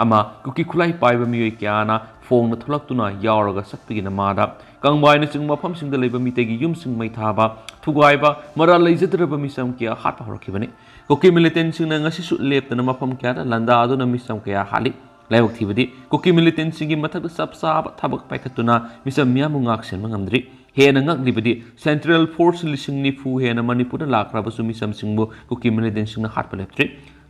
ꯑꯃ ꯀꯨꯀꯤ ꯈꯨꯠꯂꯥꯏ ꯄꯥꯏꯕ ꯃꯤꯑꯣꯏ ꯀꯌꯥꯅ ꯐꯣꯡꯅ ꯊꯣꯛꯂꯛꯇꯨꯅ ꯌꯥꯎꯔꯒ ꯆꯠꯄꯒꯤ ꯅꯃꯥꯗ ꯀꯪꯕꯥꯏꯅꯆꯤꯡꯕ ꯃꯐꯝꯁꯤꯡꯗ ꯂꯩꯕ ꯃꯤꯇꯩꯒꯤ ꯌꯨꯝꯁꯤꯡ ꯃꯩ ꯊꯥꯕ, ꯊꯨꯒꯥꯏꯕ, ꯃꯔꯥꯜ ꯂꯩꯖꯗ꯭ꯔꯕ ꯃꯤꯆꯝ ꯀꯌꯥ ꯍꯥꯠꯄ ꯍꯧꯔꯛꯈꯤꯕꯅꯤ꯫ ꯀꯨꯀꯤ ꯃꯤꯂꯤꯇꯦꯟꯁꯤꯡꯅ ꯉꯁꯤꯁꯨ ꯂꯦꯞꯇꯅ ꯃꯐꯝ ꯀꯌꯥꯗ ꯂꯥꯟꯗꯥꯗꯨꯅ ꯃꯤꯆꯝ ꯀꯌꯥ ꯍꯥꯠꯂꯤ꯫ ꯂꯥꯏꯕꯛ ꯊꯤꯕꯗꯤ, ꯀꯨꯀꯤ ꯃꯤꯂꯤꯇꯦꯟꯁꯤꯡꯒꯤ ꯃꯊꯛꯇ ꯆꯞ ꯆꯥꯕ ꯊꯕꯛ ꯄꯥꯏꯈꯠꯇꯨꯅ ꯃꯤꯆꯝ ꯃꯤꯌꯥꯝꯕꯨ ꯉꯥꯛ ꯁꯦꯟꯕ ꯉꯝꯗ꯭ꯔꯤ꯫ ꯍꯦꯟꯅ ꯉꯛꯂꯤꯕꯗꯤ, ꯁꯦꯟꯇ꯭ꯔꯦꯜ ꯐꯣꯔꯁ ꯂꯤꯁꯤꯡ ꯅꯤꯐꯨ ꯍꯦꯟꯅ ꯃꯅꯤꯄꯨꯔꯗ ꯂꯥꯛꯈ꯭ꯔꯕꯁꯨ ꯃꯤꯆꯝꯁꯤꯡꯕꯨ ꯀꯨꯀꯤ ꯃꯤꯂꯤꯇꯦꯟꯁꯤꯡꯅ ꯍꯥꯠꯄ ꯂꯦꯞꯇ꯭ꯔꯤ꯫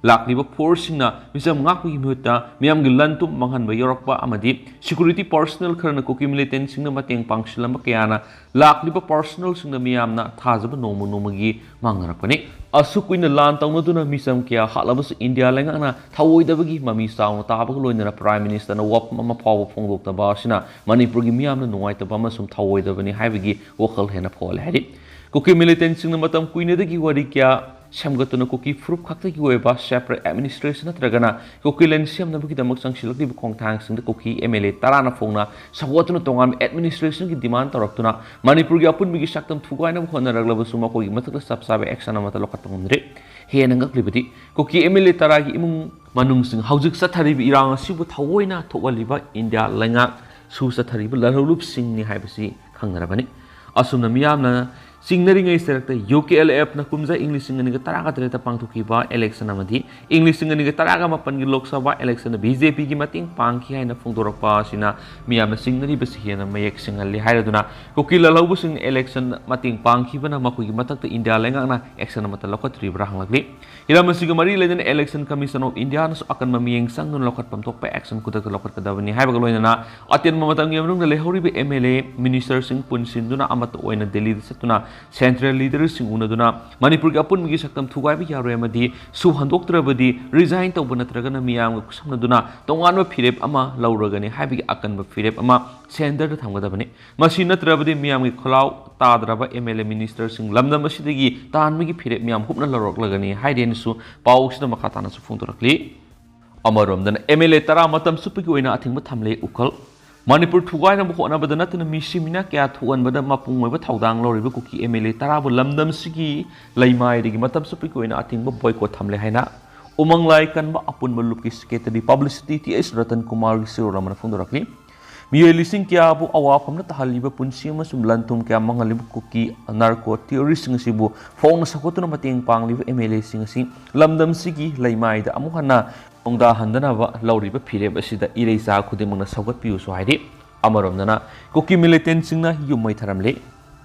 ꯂꯥꯛꯂꯤꯕ ꯐꯣꯔꯁꯁꯤꯡꯅ ꯃꯤꯆꯝ ꯉꯥꯛꯄꯒꯤ ꯃꯍꯨꯠꯇ ꯃꯤꯌꯥꯝꯒꯤ ꯂꯟ ꯊꯨꯝ ꯃꯥꯡꯍꯟꯕ ꯌꯥꯎꯔꯛꯄ ꯑꯃꯗꯤ ꯁꯦꯀ꯭ꯌꯨꯔꯤꯇꯤ ꯄꯔꯁꯅꯦꯜ ꯈꯔꯅ ꯀꯨꯀꯤ ꯃꯤꯂꯤꯇꯦꯟꯁꯤꯡꯅ ꯃꯇꯦꯡ ꯄꯥꯡꯁꯤꯜꯂꯝꯕ ꯀꯌꯥꯅ ꯂꯥꯛꯂꯤꯕ ꯄꯔꯁꯅꯦꯜꯁꯤꯡꯅ ꯃꯤꯌꯥꯝꯅ ꯊꯥꯖꯕ ꯅꯣꯡꯃ ꯅꯣꯡꯃꯒꯤ ꯃꯥꯡꯅꯔꯛꯄꯅꯤ꯫ ꯑꯁꯨꯛ ꯀꯨꯏꯅ ꯂꯥꯟ ꯇꯧꯅꯗꯨꯅ ꯃꯤꯆꯝ ꯀꯌꯥ ꯍꯥꯠꯂꯕꯁꯨ ꯏꯟꯗꯤꯌꯥ ꯂꯩꯉꯥꯛꯅ ꯊꯧꯑꯣꯏꯗꯕꯒꯤ ꯃꯃꯤ ꯆꯥꯎꯅ ꯇꯥꯕꯒ ꯂꯣꯏꯅꯅ ꯄ꯭ꯔꯥꯏꯝ ꯃꯤꯅꯤꯁꯇꯔꯅ ꯋꯥꯐꯝ ꯑꯃ ꯐꯥꯎꯕ ꯐꯣꯡꯗꯣꯛꯇꯕ ꯑꯁꯤꯅ ꯃꯅꯤꯄꯨꯔꯒꯤ ꯃꯤꯌꯥꯝꯅ ꯅꯨꯡꯉꯥꯏꯇꯕ ꯑꯃꯁꯨꯡ ꯊꯧꯑꯣꯏꯗꯕꯅꯤ ꯍꯥꯏꯕꯒꯤ ꯋꯥꯈꯜ ꯍꯦꯟꯅ ꯐꯥꯎꯍꯜꯂꯦ ꯍꯥꯏꯔꯤ꯫ ꯀꯨꯀꯤ ꯃꯤꯂꯤꯇꯦꯟꯁꯤꯡꯅ ꯃꯇꯝ ꯀꯨꯏꯅꯗꯒꯤ ꯋꯥꯔꯤ ꯀꯌꯥ ꯁꯦꯝꯒꯠꯇꯨꯅ ꯀꯨꯀꯤ ꯐꯨꯔꯨꯞ ꯈꯛꯇꯒꯤ ꯑꯣꯏꯕ ꯁꯦꯄꯔꯦꯠ ꯑꯦꯗꯃꯤꯅꯤꯁꯇ꯭ꯔꯦꯁꯟ ꯅꯠꯇ꯭ꯔꯒꯅ ꯀꯨꯀꯤꯂꯦꯟ ꯁꯦꯝꯅꯕꯒꯤꯗꯃꯛ ꯆꯪꯁꯤꯜꯂꯛꯂꯤꯕ ꯈꯣꯡꯊꯥꯡꯁꯤꯡꯗ ꯀꯨꯀꯤ ꯑꯦꯝ ꯑꯦꯜ ꯑꯦ ꯇꯔꯥꯅ ꯐꯣꯡꯅ ꯁꯧꯒꯠꯇꯨꯅ ꯇꯣꯉꯥꯟꯕ ꯑꯦꯗꯃꯤꯅꯤꯁꯇ꯭ꯔꯦꯁꯟꯒꯤ ꯗꯤꯃꯥꯟ ꯇꯧꯔꯛꯇꯨꯅ ꯃꯅꯤꯄꯨꯔꯒꯤ ꯑꯄꯨꯟꯕꯒꯤ ꯁꯛꯇꯝ ꯊꯨꯒꯥꯏꯅꯕ ꯍꯣꯠꯅꯔꯛꯂꯕꯁꯨ ꯃꯈꯣꯏꯒꯤ ꯃꯊꯛꯇ ꯆꯞ ꯆꯥꯕ ꯑꯦꯛꯁꯟ ꯑꯃꯠꯇ ꯂꯧꯈꯠꯄ ꯉꯝꯗ꯭ꯔꯤ꯫ ꯍꯦꯟꯅ ꯉꯛꯂꯤꯕꯗꯤ, ꯀꯨꯀꯤ ꯑꯦꯝ ꯑꯦꯜ ꯑꯦ ꯇꯔꯥꯒꯤ ꯏꯃꯨꯡ ꯃꯅꯨꯡꯁꯤꯡ ꯍꯧꯖꯤꯛ ꯆꯠꯊꯔꯤꯕ ꯏꯔꯥꯡ ꯑꯁꯤꯕꯨ ꯊꯑꯣꯏꯅ ꯊꯣꯛꯍꯜꯂꯤꯕ ꯏꯟꯗꯤꯌꯥ ꯂꯩꯉꯥꯛ ꯁꯨ ꯆꯠꯊꯔꯤꯕ ꯂꯥꯜꯍꯧꯂꯨꯞꯁꯤꯡꯅꯤ ꯍꯥꯏꯕꯁꯤ ꯈꯪꯅꯔꯕꯅꯤ꯫ ꯑꯁꯨꯝꯅ ꯃꯤꯌꯥꯝꯅ ꯆꯤꯡꯅꯔꯤꯉꯩ ꯁꯔꯛꯇ ꯌꯨ ꯀꯦ ꯑꯦꯜ ꯑꯦꯐꯅ ꯀꯨꯝꯖꯥ ꯏꯪ ꯂꯤꯁꯤꯡ ꯑꯅꯤꯒ ꯇꯔꯥꯒ ꯇꯔꯦꯠꯇ ꯄꯥꯡꯊꯣꯛꯈꯤꯕ ꯏꯂꯦꯛꯁꯟ ꯑꯃꯗꯤ ꯏꯪ ꯂꯤꯁꯤꯡ ꯑꯅꯤꯒ ꯇꯔꯥꯒ ꯃꯥꯄꯟꯒꯤ ꯂꯣꯛ ꯁꯚꯥ ꯏꯂꯦꯛꯁꯟꯗ ꯕꯤ ꯖꯦ ꯄꯤꯒꯤ ꯃꯇꯦꯡ ꯄꯥꯡꯈꯤ ꯍꯥꯏꯅ ꯐꯣꯡꯗꯣꯔꯛꯄ ꯑꯁꯤꯅ ꯃꯤꯌꯥꯝꯅ ꯆꯤꯡꯅꯔꯤꯕꯁꯤ ꯍꯦꯟꯅ ꯃꯌꯦꯛ ꯁꯦꯡꯍꯜꯂꯤ ꯍꯥꯏꯔꯗꯨꯅ ꯀꯨꯀꯤ ꯂꯥꯜꯍꯧꯕꯁꯤꯡꯅ ꯏꯂꯦꯛꯁꯟ ꯃꯇꯦꯡ ꯄꯥꯡꯈꯤꯕꯅ ꯃꯈꯣꯏꯒꯤ ꯃꯊꯛꯇ ꯏꯟꯗꯤꯌꯥ ꯂꯩꯉꯥꯛꯅ ꯑꯦꯛꯁꯟ ꯑꯃꯠꯇ ꯂꯧꯈꯠꯇ꯭ꯔꯤꯕ꯭ꯔꯥ ꯍꯪꯂꯛꯂꯤ꯫ ꯍꯤꯔꯝ ꯑꯁꯤꯒ ꯃꯔꯤ ꯂꯩꯅꯅ Election Commission of Indiaꯅꯁꯨ ꯑꯀꯟꯕ ꯃꯤꯠꯌꯦꯡ ꯆꯪꯗꯨꯅ ꯂꯧꯈꯠꯐꯝ ꯊꯣꯛꯄ action ꯈꯨꯗꯛꯇ ꯂꯧꯈꯠꯀꯗꯕꯅꯤ ꯍꯥꯏꯕꯒ ꯂꯣꯏꯅꯅ ꯑꯇꯦꯟꯕ ꯃꯇꯝꯒꯤ ꯃꯅꯨꯡꯗ ꯂꯩꯍꯧꯔꯤꯕ ꯑꯦꯝ ꯑꯦꯜ ꯑꯦ, ꯃꯤꯅꯤꯁꯇꯔꯁꯤꯡ ꯄꯨꯟꯁꯤꯟꯗꯨꯅ ꯑꯃꯠꯇ ꯑꯣꯏꯅ ꯗꯤꯜꯂꯤꯗ ꯆꯠꯇꯨꯅ ꯁꯦꯟꯇ꯭ꯔꯦꯜ ꯂꯤꯗꯔꯁꯤꯡ ꯎꯅꯗꯨꯅ ꯃꯅꯤꯄꯨꯔꯒꯤ ꯑꯄꯨꯟꯕꯒꯤ ꯁꯛꯇꯝ ꯊꯨꯒꯥꯏꯕ ꯌꯥꯔꯣꯏ ꯑꯃꯗꯤ ꯁꯨ ꯍꯟꯗꯣꯛꯇ꯭ꯔꯕꯗꯤ ꯔꯤꯖꯥꯏꯟ ꯇꯧꯕ ꯅꯠꯇ꯭ꯔꯒꯅ ꯃꯤꯌꯥꯝꯒ ꯈꯨꯠꯁꯝꯅꯗꯨꯅ ꯇꯣꯉꯥꯟꯕ ꯐꯤꯔꯦꯞ ꯑꯃ ꯂꯧꯔꯒꯅꯤ ꯍꯥꯏꯕꯒꯤ ꯑꯀꯟꯕ ꯐꯤꯔꯦꯞ ꯑꯃ ꯁꯦꯟꯇꯔꯗ ꯊꯝꯒꯗꯕꯅꯤ꯫ ꯃꯁꯤ ꯅꯠꯇ꯭ꯔꯕꯗꯤ ꯃꯤꯌꯥꯝꯒꯤ ꯈꯨꯜꯂꯥꯎ ꯇꯥꯗ꯭ꯔꯕ ꯑꯦꯝ ꯑꯦꯜ ꯑꯦ, ꯃꯤꯅꯤꯁꯇꯔꯁꯤꯡ ꯂꯝꯗꯝ ꯑꯁꯤꯗꯒꯤ ꯇꯥꯟꯕꯒꯤ ꯐꯤꯔꯦꯞ ꯃꯤꯌꯥꯝ ꯍꯨꯞꯅ ꯂꯧꯔꯛꯂꯒꯅꯤ ꯍꯥꯏꯔꯦꯅꯁꯨ ꯄꯥꯎ ꯑꯁꯤꯗ ꯃꯈꯥ ꯇꯥꯅꯁꯨ ꯐꯣꯡꯗꯣꯔꯛꯂꯤ꯫ ꯑꯃꯔꯣꯝꯗꯅ ꯑꯦꯝ ꯑꯦꯜ ꯑꯦ ꯇꯔꯥ ꯃꯇꯝ ꯆꯨꯞꯄꯒꯤ ꯑꯣꯏꯅ ꯑꯊꯤꯡꯕ ꯊꯝꯂꯦ ꯎꯈꯜ꯫ ꯃꯅꯤꯄꯨꯔ ꯊꯨꯒꯥꯏꯅꯕ ꯍꯣꯠꯅꯕꯗ ꯅꯠꯇꯅ ꯃꯤꯁꯤ ꯃꯤꯅꯥ ꯀꯌꯥ ꯊꯣꯛꯍꯟꯕꯗ ꯃꯄꯨꯡ ꯑꯣꯏꯕ ꯊꯧꯗꯥꯡ ꯂꯧꯔꯤꯕ ꯀꯨꯀꯤ ꯑꯦꯝ ꯑꯦꯜ ꯑꯦ ꯇꯔꯥꯕꯨ ꯂꯝꯗꯝꯁꯤꯒꯤ ꯂꯩꯃꯥꯏꯗꯒꯤ ꯃꯇꯝ ꯆꯨꯞꯄꯒꯤ ꯑꯣꯏꯅ ꯑꯊꯤꯡꯕ ꯕꯣꯏꯀꯣꯠ ꯊꯝꯂꯦ ꯍꯥꯏꯅ ꯎꯃꯪ ꯂꯥꯏ ꯀꯟꯕ ꯑꯄꯨꯟꯕ ꯂꯨꯞꯀꯤ secretary publicity T H Ratan ꯀꯨꯃꯥꯔꯒꯤ ꯆꯦꯔꯣꯜ ꯑꯃꯅ ꯐꯣꯡꯗꯣꯔꯛꯂꯤ꯫ ꯃꯤꯑꯣꯏ ꯂꯤꯁꯤꯡ ꯀꯌꯥꯕꯨ ꯑꯋꯥꯐꯝꯗ ꯇꯥꯍꯜꯂꯤꯕ ꯄꯨꯟꯁꯤ ꯑꯃꯁꯨꯡ ꯂꯟ ꯊꯨꯝ ꯀꯌꯥ ꯃꯥꯡꯍꯜꯂꯤꯕ ꯀꯨꯀꯤ ꯅꯥꯔꯀꯣ ꯇꯦꯔꯣꯔꯤꯁꯁꯤꯡ ꯑꯁꯤꯕꯨ ꯐꯣꯡꯅ ꯁꯧꯒꯠꯇꯨꯅ ꯃꯇꯦꯡ ꯄꯥꯡꯂꯤꯕ ꯑꯦꯝ ꯑꯦꯜ ꯑꯦꯁꯤꯡ ꯑꯁꯤ ꯂꯝꯗꯝꯁꯤꯒꯤ ꯂꯩꯃꯥꯏꯗ ꯑꯃꯨꯛ ꯍꯟꯅ ꯈꯣꯡꯗꯥꯍꯟꯗꯅꯕ ꯂꯧꯔꯤꯕ ꯐꯤꯔꯦꯞ ꯑꯁꯤꯗ ꯏꯔꯩꯆꯥ ꯈꯨꯗꯤꯡꯃꯛꯅ ꯁꯧꯒꯠꯄꯤꯌꯨꯁꯨ ꯍꯥꯏꯔꯤ꯫ ꯑꯃꯔꯣꯝꯗꯅ ꯀꯨꯀꯤ ꯃꯤꯂꯤꯇꯦꯟꯁꯤꯡꯅ ꯌꯨꯝ ꯃꯩ ꯊꯥꯔꯝꯂꯤ꯫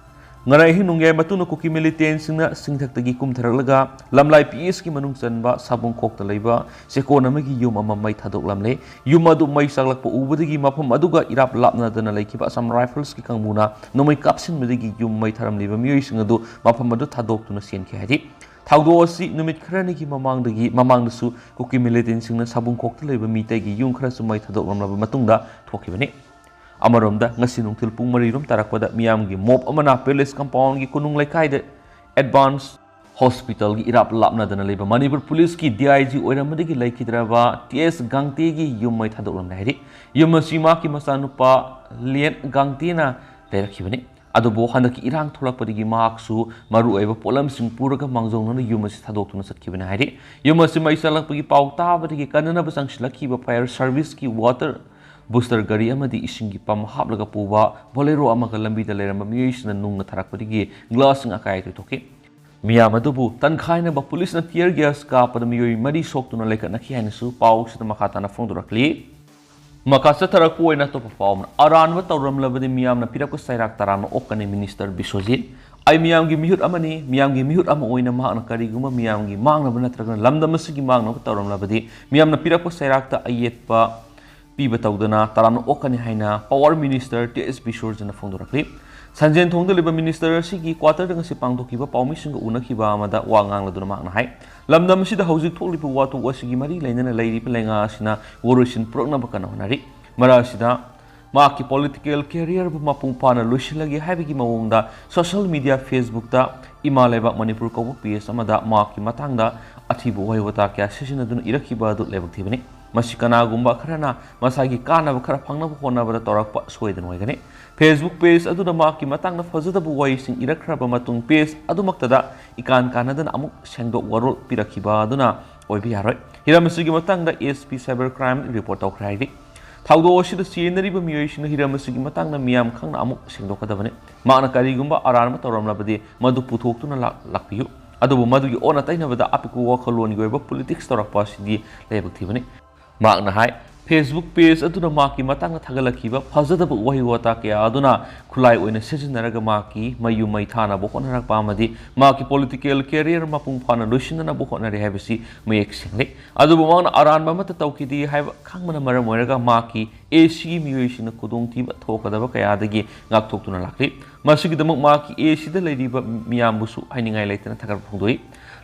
ꯉꯔꯥꯡ ꯑꯍꯤꯡ ꯅꯣꯡꯌꯥꯏ ꯃꯇꯨꯡꯗ ꯀꯨꯀꯤ ꯃꯤꯂꯤꯇꯦꯟꯁꯤꯡꯅ ꯆꯤꯡꯊꯛꯇꯒꯤ ꯀꯨꯝꯊꯔꯛꯂꯒ ꯂꯝꯂꯥꯏ ꯄꯤ ꯑꯦꯁꯀꯤ ꯃꯅꯨꯡ ꯆꯟꯕ ꯁꯥꯕꯨꯡꯈꯣꯛꯇ ꯂꯩꯕ ꯆꯦꯛꯀꯣꯟ ꯑꯃꯒꯤ ꯌꯨꯝ ꯑꯃ ꯃꯩ ꯊꯥꯗꯣꯛꯂꯝꯂꯦ꯫ ꯌꯨꯝ ꯑꯗꯨ ꯃꯩ ꯆꯥꯛꯂꯛꯄ ꯎꯕꯗꯒꯤ ꯃꯐꯝ ꯑꯗꯨꯒ ꯏꯔꯥꯞ ꯂꯥꯞꯅꯗꯅ ꯂꯩꯈꯤꯕ ꯑꯁꯥꯝ ꯔꯥꯏꯐꯜꯁꯀꯤ ꯀꯥꯡꯕꯨꯅ ꯅꯣꯡꯃꯩ ꯀꯥꯞꯁꯤꯟꯕꯗꯒꯤ ꯌꯨꯝ ꯃꯩ ꯊꯥꯔꯝꯂꯤꯕ ꯃꯤꯑꯣꯏꯁꯤꯡ ꯑꯗꯨ ꯃꯐꯝ ꯑꯗꯨ ꯊꯥꯗꯣꯛꯇꯨꯅ ꯆꯦꯟꯈꯤ ꯍꯥꯏꯔꯤ꯫ ꯊꯧꯗꯣꯛ ꯑꯁꯤ ꯅꯨꯃꯤꯠ ꯈꯔꯅꯤꯒꯤ ꯃꯃꯥꯡꯗꯒꯤ ꯃꯃꯥꯡꯗꯁꯨ ꯀꯨꯀꯤ ꯃꯤꯂꯤꯇꯦꯟꯁꯤꯡꯅ ꯁꯥꯕꯨꯡꯈꯣꯛꯇ ꯂꯩꯕ ꯃꯤꯇꯩꯒꯤ ꯌꯨꯝ ꯈꯔꯁꯨ ꯃꯩ ꯊꯥꯗꯣꯛꯂꯝꯂꯕ ꯃꯇꯨꯡꯗ ꯊꯣꯛꯈꯤꯕꯅꯤ꯫ ꯑꯃꯔꯣꯝꯗ ꯉꯁꯤ ꯅꯨꯡꯊꯤꯜ ꯄꯨꯡ ꯃꯔꯤ ꯔꯣꯝ ꯇꯥꯔꯛꯄꯗ ꯃꯤꯌꯥꯝꯒꯤ ꯃꯣꯞ ꯑꯃꯅ ꯄꯦꯂꯦꯁ ꯀꯝꯄꯥꯎꯟꯒꯤ ꯀꯣꯅꯨꯡ ꯂꯩꯀꯥꯏꯗ ꯑꯦꯗꯚꯥꯟꯁ ꯍꯣꯁꯄꯤꯇꯥꯜꯒꯤ ꯏꯔꯥꯞ ꯂꯥꯞꯅꯗꯅ ꯂꯩꯕ ꯃꯅꯤꯄꯨꯔ ꯄꯨꯂꯤꯁꯀꯤ ꯗꯤ ꯑꯥꯏ ꯖꯤ ꯑꯣꯏꯔꯝꯕꯗꯒꯤ ꯂꯩꯈꯤꯗ꯭ꯔꯕ ꯇꯤ ꯑꯦꯁ ꯒꯥꯡꯇꯦꯒꯤ ꯌꯨꯝ ꯃꯩ ꯊꯥꯗꯣꯛꯂꯝꯂꯦ ꯍꯥꯏꯔꯤ꯫ ꯌꯨꯝ ꯑꯁꯤ ꯃꯍꯥꯛꯀꯤ ꯃꯆꯥꯅꯨꯄꯥ ꯂꯤꯌꯟ ꯒꯥꯡꯇꯦꯅ ꯂꯩꯔꯛꯈꯤꯕꯅꯤ꯫ ꯑꯗꯨꯕꯨ ꯍꯟꯗꯛꯀꯤ ꯏꯔꯥꯡ ꯊꯣꯛꯂꯛꯄꯗꯒꯤ ꯃꯍꯥꯛꯁꯨ ꯃꯔꯨꯑꯣꯏꯕ ꯄꯣꯠꯂꯝꯁꯤꯡ ꯄꯨꯔꯒ ꯃꯥꯡꯖꯧꯅꯅ ꯌꯨꯝ ꯑꯁꯤ ꯊꯥꯗꯣꯛꯇꯨꯅ ꯆꯠꯈꯤꯕꯅꯤ ꯍꯥꯏꯔꯤ꯫ ꯌꯨꯝ ꯑꯁꯤ ꯃꯩ ꯆꯥꯛꯂꯛꯄꯒꯤ ꯄꯥꯎ ꯇꯥꯕꯗꯒꯤ ꯀꯟꯅꯅꯕ ꯆꯪꯁꯤꯜꯂꯛꯈꯤꯕ ꯐꯥꯌꯔ ꯁꯥꯔꯚꯤꯁꯀꯤ ꯋꯥꯇꯔ ꯕꯨꯁꯇꯔ ꯒꯥꯔꯤ ꯑꯃꯗꯤ ꯏꯁꯤꯡꯒꯤ ꯄꯝ ꯍꯥꯞꯂꯒ ꯄꯨꯕ ꯕꯣꯂꯦꯔꯣ ꯑꯃꯒ ꯂꯝꯕꯤꯗ ꯂꯩꯔꯝꯕ ꯃꯤꯑꯣꯏꯁꯤꯡꯅ ꯅꯨꯡꯅ ꯊꯥꯔꯛꯄꯗꯒꯤ ꯒ꯭ꯂꯥꯁꯁꯤꯡ ꯑꯀꯥꯏ ꯑꯇꯣꯏ ꯊꯣꯛꯈꯤ꯫ ꯃꯤꯌꯥꯝ ꯑꯗꯨꯕꯨ ꯇꯟꯈꯥꯏꯅꯕ ꯄꯨꯂꯤꯁꯅ ꯇꯤꯌꯔ ꯒ꯭ꯌꯥꯁ ꯀꯥꯞꯄꯗ ꯃꯤꯑꯣꯏ ꯃꯔꯤ ꯁꯣꯛꯇꯨꯅ ꯂꯩꯈꯠꯅꯈꯤ ꯍꯥꯏꯅꯁꯨ ꯄꯥꯎꯁꯤꯗ ꯃꯈꯥ ꯇꯥꯅ ꯐꯣꯡꯗꯣꯔꯛꯂꯤ꯫ ꯃꯈꯥ ꯆꯠꯊꯔꯛꯄ ꯑꯣꯏꯅ ꯑꯇꯣꯞꯄ ꯄꯥꯎ ꯑꯃꯅ, ꯑꯔꯥꯟꯕ ꯇꯧꯔꯝꯂꯕꯗꯤ ꯃꯤꯌꯥꯝꯅ ꯄꯤꯔꯛꯄ ꯆꯩꯔꯥꯛ ꯇꯔꯥꯝꯅ ꯑꯣꯛꯀꯅꯤ, ꯃꯤꯅꯤꯁꯇꯔ ꯕꯤꯁ꯭ꯋꯖꯤꯠ꯫ ꯑꯩ ꯃꯤꯌꯥꯝꯒꯤ ꯃꯤꯍꯨꯠ ꯑꯃꯅꯤ, ꯃꯤꯌꯥꯝꯒꯤ ꯃꯤꯍꯨꯠ ꯑꯃ ꯑꯣꯏꯅ ꯃꯍꯥꯛꯅ ꯀꯔꯤꯒꯨꯝꯕ ꯃꯤꯌꯥꯝꯒꯤ ꯃꯥꯡꯅꯕ ꯅꯠꯇ꯭ꯔꯒꯅ ꯂꯝꯗꯝ ꯑꯁꯤꯒꯤ ꯃꯥꯡꯅꯕ ꯇꯧꯔꯝꯂꯕꯗꯤ ꯃꯤꯌꯥꯝꯅ ꯄꯤꯔꯛꯄ ꯆꯩꯔꯥꯛꯇ ꯑꯌꯦꯠꯄ ꯄꯤꯕ ꯇꯧꯗꯅ ꯇꯔꯥꯝꯅ ꯑꯣꯛꯀꯅꯤ ꯍꯥꯏꯅ ꯄꯥꯋꯔ ꯃꯤꯅꯤꯁꯇꯔ ꯇꯤ ꯑꯦꯁ ꯕꯤꯁ꯭ꯋꯖꯤꯠꯅ ꯐꯣꯡꯗꯣꯔꯛꯂꯤ꯫ ꯁꯟꯖꯦꯟ ꯊꯣꯡꯗ ꯂꯩꯕ ꯃꯤꯅꯤꯁꯇꯔ ꯑꯁꯤꯒꯤ ꯀ꯭ꯋꯥꯇꯔꯗ ꯉꯁꯤ ꯄꯥꯡꯊꯣꯛꯈꯤꯕ ꯄꯥꯎꯃꯤꯁꯤꯡꯒ ꯎꯅꯈꯤꯕ ꯑꯃꯗ ꯋꯥ ꯉꯥꯡꯂꯗꯨꯅ ꯃꯍꯥꯛꯅ ꯍꯥꯏ, ꯂꯝꯗꯝ ꯑꯁꯤꯗ ꯍꯧꯖꯤꯛ ꯊꯣꯛꯂꯤꯕ ꯋꯥꯊꯣꯛ ꯑꯁꯤꯒꯤ ꯃꯔꯤ ꯂꯩꯅꯅ ꯂꯩꯔꯤꯕ ꯂꯩꯉꯥꯛ ꯑꯁꯤꯅ ꯋꯥꯔꯣꯏꯁꯤꯟ ꯄꯨꯔꯛꯅꯕ ꯀꯟꯅ ꯍꯣꯠꯅꯔꯤ꯫ ꯃꯔꯛ ꯑꯁꯤꯗ ꯃꯍꯥꯛꯀꯤ ꯄꯣꯂꯤꯇꯤꯀꯦꯜ ꯀꯦꯔꯤꯌꯔꯕꯨ ꯃꯄꯨꯡ ꯐꯥꯅ ꯂꯣꯏꯁꯤꯜꯂꯒꯦ ꯍꯥꯏꯕꯒꯤ ꯃꯑꯣꯡꯗ ꯁꯣꯁꯤꯌꯦꯜ ꯃꯤꯗꯤꯌꯥ ꯐꯦꯁꯕꯨꯛꯇ ꯏꯃꯥ ꯂꯩꯕꯥꯛ ꯃꯅꯤꯄꯨꯔ ꯀꯧꯕ ꯄꯦꯖ ꯑꯃꯗ ꯃꯍꯥꯛꯀꯤ ꯃꯇꯥꯡꯗ ꯑꯊꯤꯕ ꯋꯥꯍꯩ ꯋꯥꯇꯥ ꯀꯌꯥ ꯁꯤꯖꯤꯟꯅꯗꯨꯅ ꯏꯔꯛꯈꯤꯕ ꯑꯗꯨ ꯂꯥꯏꯕꯛ ꯊꯤꯕꯅꯤ꯫ ꯃꯁꯤ ꯀꯅꯥꯒꯨꯝꯕ ꯈꯔꯅ ꯃꯁꯥꯒꯤ ꯀꯥꯟꯅꯕ ꯈꯔ ꯐꯪꯅꯕ ꯍꯣꯠꯅꯕꯗ ꯇꯧꯔꯛꯄ ꯁꯣꯏꯗꯅ ꯑꯣꯏꯒꯅꯤ꯫ ꯐꯦꯁꯕꯨꯛ ꯄꯦꯖ ꯑꯗꯨꯗ ꯃꯍꯥꯛꯀꯤ ꯃꯇꯥꯡꯗ ꯐꯖꯗꯕ ꯋꯥꯍꯩꯁꯤꯡ ꯏꯔꯛꯈ꯭ꯔꯕ ꯃꯇꯨꯡ ꯄꯦꯖ ꯑꯗꯨꯃꯛꯇꯗ ꯏꯀꯥꯟ ꯀꯥꯟꯅꯗꯅ ꯑꯃꯨꯛ ꯁꯦꯡꯗꯣꯛ ꯋꯥꯔꯣꯜ ꯄꯤꯔꯛꯈꯤꯕ ꯑꯗꯨꯅ ꯑꯣꯏꯕ ꯌꯥꯔꯣꯏ꯫ ꯍꯤꯔꯝ ꯑꯁꯤꯒꯤ ꯃꯇꯥꯡꯗ S P cyber crime report ꯇꯧꯈ꯭ꯔꯦ ꯍꯥꯏꯔꯤ꯫ ꯊꯧꯗꯣꯛ ꯑꯁꯤꯗ ꯆꯦꯟꯅꯔꯤꯕ ꯃꯤꯑꯣꯏꯁꯤꯡꯅ ꯍꯤꯔꯝ ꯑꯁꯤꯒꯤ ꯃꯇꯥꯡꯗ ꯃꯤꯌꯥꯝ ꯈꯪꯅ ꯑꯃꯨꯛ ꯁꯦꯡꯗꯣꯛꯀꯗꯕꯅꯤ꯫ ꯃꯍꯥꯛꯅ ꯀꯔꯤꯒꯨꯝꯕ ꯑꯔꯥꯟꯕ ꯇꯧꯔꯝꯂꯕꯗꯤ ꯃꯗꯨ ꯄꯨꯊꯣꯛꯇꯨꯅ ꯂꯥꯛ-, ꯂꯥꯛꯄꯤꯌꯨ꯫ ꯑꯗꯨꯕꯨ ꯃꯗꯨꯒꯤ ꯑꯣꯟꯅ ꯇꯩꯅꯕꯗ ꯑꯄꯤꯛꯄ ꯋꯥꯈꯜꯂꯣꯟꯒꯤ ꯑꯣꯏꯕ politics ꯇꯧꯔꯛꯄ ꯑꯁꯤꯗꯤ ꯂꯥꯏꯕꯛ ꯊꯤꯕꯅꯤ꯫ ꯃꯍꯥꯛꯅ ꯍꯥꯏ, Facebook page ꯑꯗꯨꯅ ꯃꯍꯥꯛꯀꯤ ꯃꯇꯥꯡꯗ ꯊꯥꯒꯠꯂꯛꯈꯤꯕ ꯐꯖꯗꯕ ꯋꯥꯍꯩ ꯋꯥꯇꯥ ꯀꯌꯥ ꯑꯗꯨꯅ ꯈꯨꯠꯂꯥꯏ ꯑꯣꯏꯅ ꯁꯤꯖꯤꯟꯅꯔꯒ ꯃꯍꯥꯛꯀꯤ ꯃꯌꯨꯝ ꯃꯩ ꯊꯥꯅꯕ ꯍꯣꯠꯅꯔꯛꯄ ꯑꯃꯗꯤ ꯃꯍꯥꯛꯀꯤ political career ꯃꯄꯨꯡ ꯐꯥꯅ ꯂꯣꯏꯁꯤꯟꯅꯅꯕ ꯍꯣꯠꯅꯔꯤ ꯍꯥꯏꯕꯁꯤ ꯃꯌꯦꯛ ꯁꯦꯡꯂꯦ꯫ ꯑꯗꯨꯕꯨ ꯃꯍꯥꯛꯅ ꯑꯔꯥꯟꯕ ꯑꯃꯠꯇ ꯇꯧꯈꯤꯗꯦ ꯍꯥꯏꯕ ꯈꯪꯕꯅ ꯃꯔꯝ ꯑꯣꯏꯔꯒ ꯃꯍꯥꯛꯀꯤ ACꯒꯤ ꯃꯤꯑꯣꯏꯁꯤꯡꯅ ꯈꯨꯗꯣꯡꯊꯤꯕ ꯊꯣꯛꯀꯗꯕ ꯀꯌꯥꯗꯒꯤ ꯉꯥꯛꯊꯣꯛꯇꯨꯅ ꯂꯥꯛꯂꯤ꯫ ꯃꯁꯤꯒꯤꯗꯃꯛ ꯃꯍꯥꯛꯀꯤ ACꯗ ꯂꯩꯔꯤꯕ ꯃꯤꯌꯥꯝꯕꯨꯁꯨ ꯍꯥꯏꯅꯤꯡꯉꯥꯏ ꯂꯩꯇꯅ ꯊꯥꯒꯠꯄ ꯐꯣꯡꯗꯣꯛꯏ꯫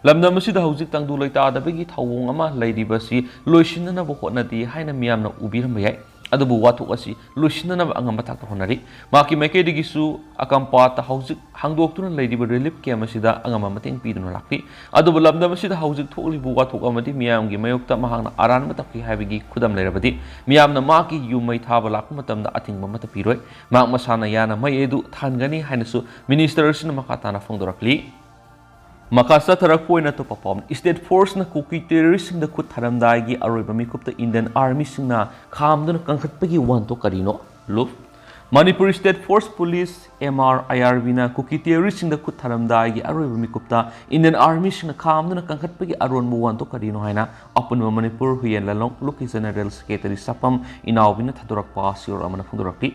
ꯂꯝꯗꯝ ꯑꯁꯤꯗ ꯍꯧꯖꯤꯛ ꯇꯪꯗꯨ ꯂꯩꯇꯥꯗꯕꯒꯤ ꯊꯧꯑꯣꯡ ꯑꯃ ꯂꯩꯔꯤꯕꯁꯤ ꯂꯣꯏꯁꯤꯟꯅꯅꯕ ꯍꯣꯠꯅꯗꯦ ꯍꯥꯏꯅ ꯃꯤꯌꯥꯝꯅ ꯎꯕꯤꯔꯝꯕ ꯌꯥꯏ꯫ ꯑꯗꯨꯕꯨ ꯋꯥꯊꯣꯛ ꯑꯁꯤ ꯂꯣꯏꯁꯤꯟꯅꯅꯕ ꯑꯉꯝꯕ ꯊꯥꯛꯇ ꯍꯣꯠꯅꯔꯤ꯫ ꯃꯍꯥꯛꯀꯤ ꯃꯥꯏꯀꯩꯗꯒꯤꯁꯨ ꯑꯀꯝꯄꯥꯠꯇ ꯍꯧꯖꯤꯛ ꯍꯥꯡꯗꯣꯛꯇꯨꯅ ꯂꯩꯔꯤꯕ relief camp ꯑꯁꯤꯗ ꯑꯉꯝꯕ ꯃꯇꯦꯡ ꯄꯤꯗꯨꯅ ꯂꯥꯛꯂꯤ꯫ ꯑꯗꯨꯕꯨ ꯂꯝꯗꯝ ꯑꯁꯤꯗ ꯍꯧꯖꯤꯛ ꯊꯣꯛꯂꯤꯕ ꯋꯥꯊꯣꯛ ꯑꯃꯗꯤ ꯃꯤꯌꯥꯝꯒꯤ ꯃꯥꯌꯣꯛꯇ ꯃꯍꯥꯛꯅ ꯑꯔꯥꯟꯕ ꯇꯧꯈꯤ ꯍꯥꯏꯕꯒꯤ ꯈꯨꯗꯝ ꯂꯩꯔꯕꯗꯤ ꯃꯤꯌꯥꯝꯅ ꯃꯍꯥꯛꯀꯤ ꯌꯨꯝ ꯃꯩ ꯊꯥꯕ ꯂꯥꯛꯄ ꯃꯇꯝꯗ ꯑꯊꯤꯡꯕ ꯑꯃꯠꯇ ꯄꯤꯔꯣꯏ꯫ ꯃꯍꯥꯛ ꯃꯁꯥꯅ ꯌꯥꯅ ꯃꯩ ꯑꯗꯨ ꯊꯥꯟꯒꯅꯤ ꯍꯥꯏꯅꯁꯨ minister ꯑꯁꯤꯅ ꯃꯈꯥ ꯇꯥꯅ ꯐꯣꯡꯗꯣꯔꯛꯂꯤ꯫ ꯃꯈꯥ ꯆꯠꯊꯔꯛꯄ ꯑꯣꯏꯅ ꯑꯇꯣꯞꯄ ꯄꯥꯎ꯫ State forceꯅ ꯀꯨꯀꯤ terroristꯁꯤꯡꯗ ꯈꯨꯠ ꯊꯥꯔꯝꯗꯥꯏꯒꯤ ꯑꯔꯣꯏꯕ ꯃꯤꯀꯨꯞꯇ Indian Armyꯁꯤꯡꯅ ꯈꯥꯝꯗꯨꯅ ꯀꯟꯈꯠꯄꯒꯤ ꯋꯥꯍꯟꯊꯣꯛ ꯀꯔꯤꯅꯣ? Look, Manipur State Force Police, MRIRBꯅ ꯀꯨꯀꯤ terroristꯁꯤꯡꯗ ꯈꯨꯠ ꯊꯥꯔꯝꯗꯥꯏꯒꯤ ꯑꯔꯣꯏꯕ ꯃꯤꯀꯨꯞꯇ Indian Armyꯁꯤꯡꯅ ꯈꯥꯝꯗꯨꯅ ꯀꯟꯈꯠꯄꯒꯤ ꯑꯔꯣꯟꯕ ꯋꯥꯍꯟꯊꯣꯛ ꯀꯔꯤꯅꯣ ꯍꯥꯏꯅ ꯑꯄꯨꯟꯕ ꯃꯅꯤꯄꯨꯔ ꯍꯨꯏꯌꯦꯟ ꯂꯥꯂꯣꯡ ꯂꯨꯞꯀꯤ General Secretary ꯁꯥꯄꯝ ꯏꯅꯥꯎꯕꯤꯅ ꯊꯥꯗꯣꯔꯛꯄ ꯁꯤꯌꯣꯔ ꯑꯃꯅ ꯐꯣꯡꯗꯣꯔꯛꯂꯤ꯫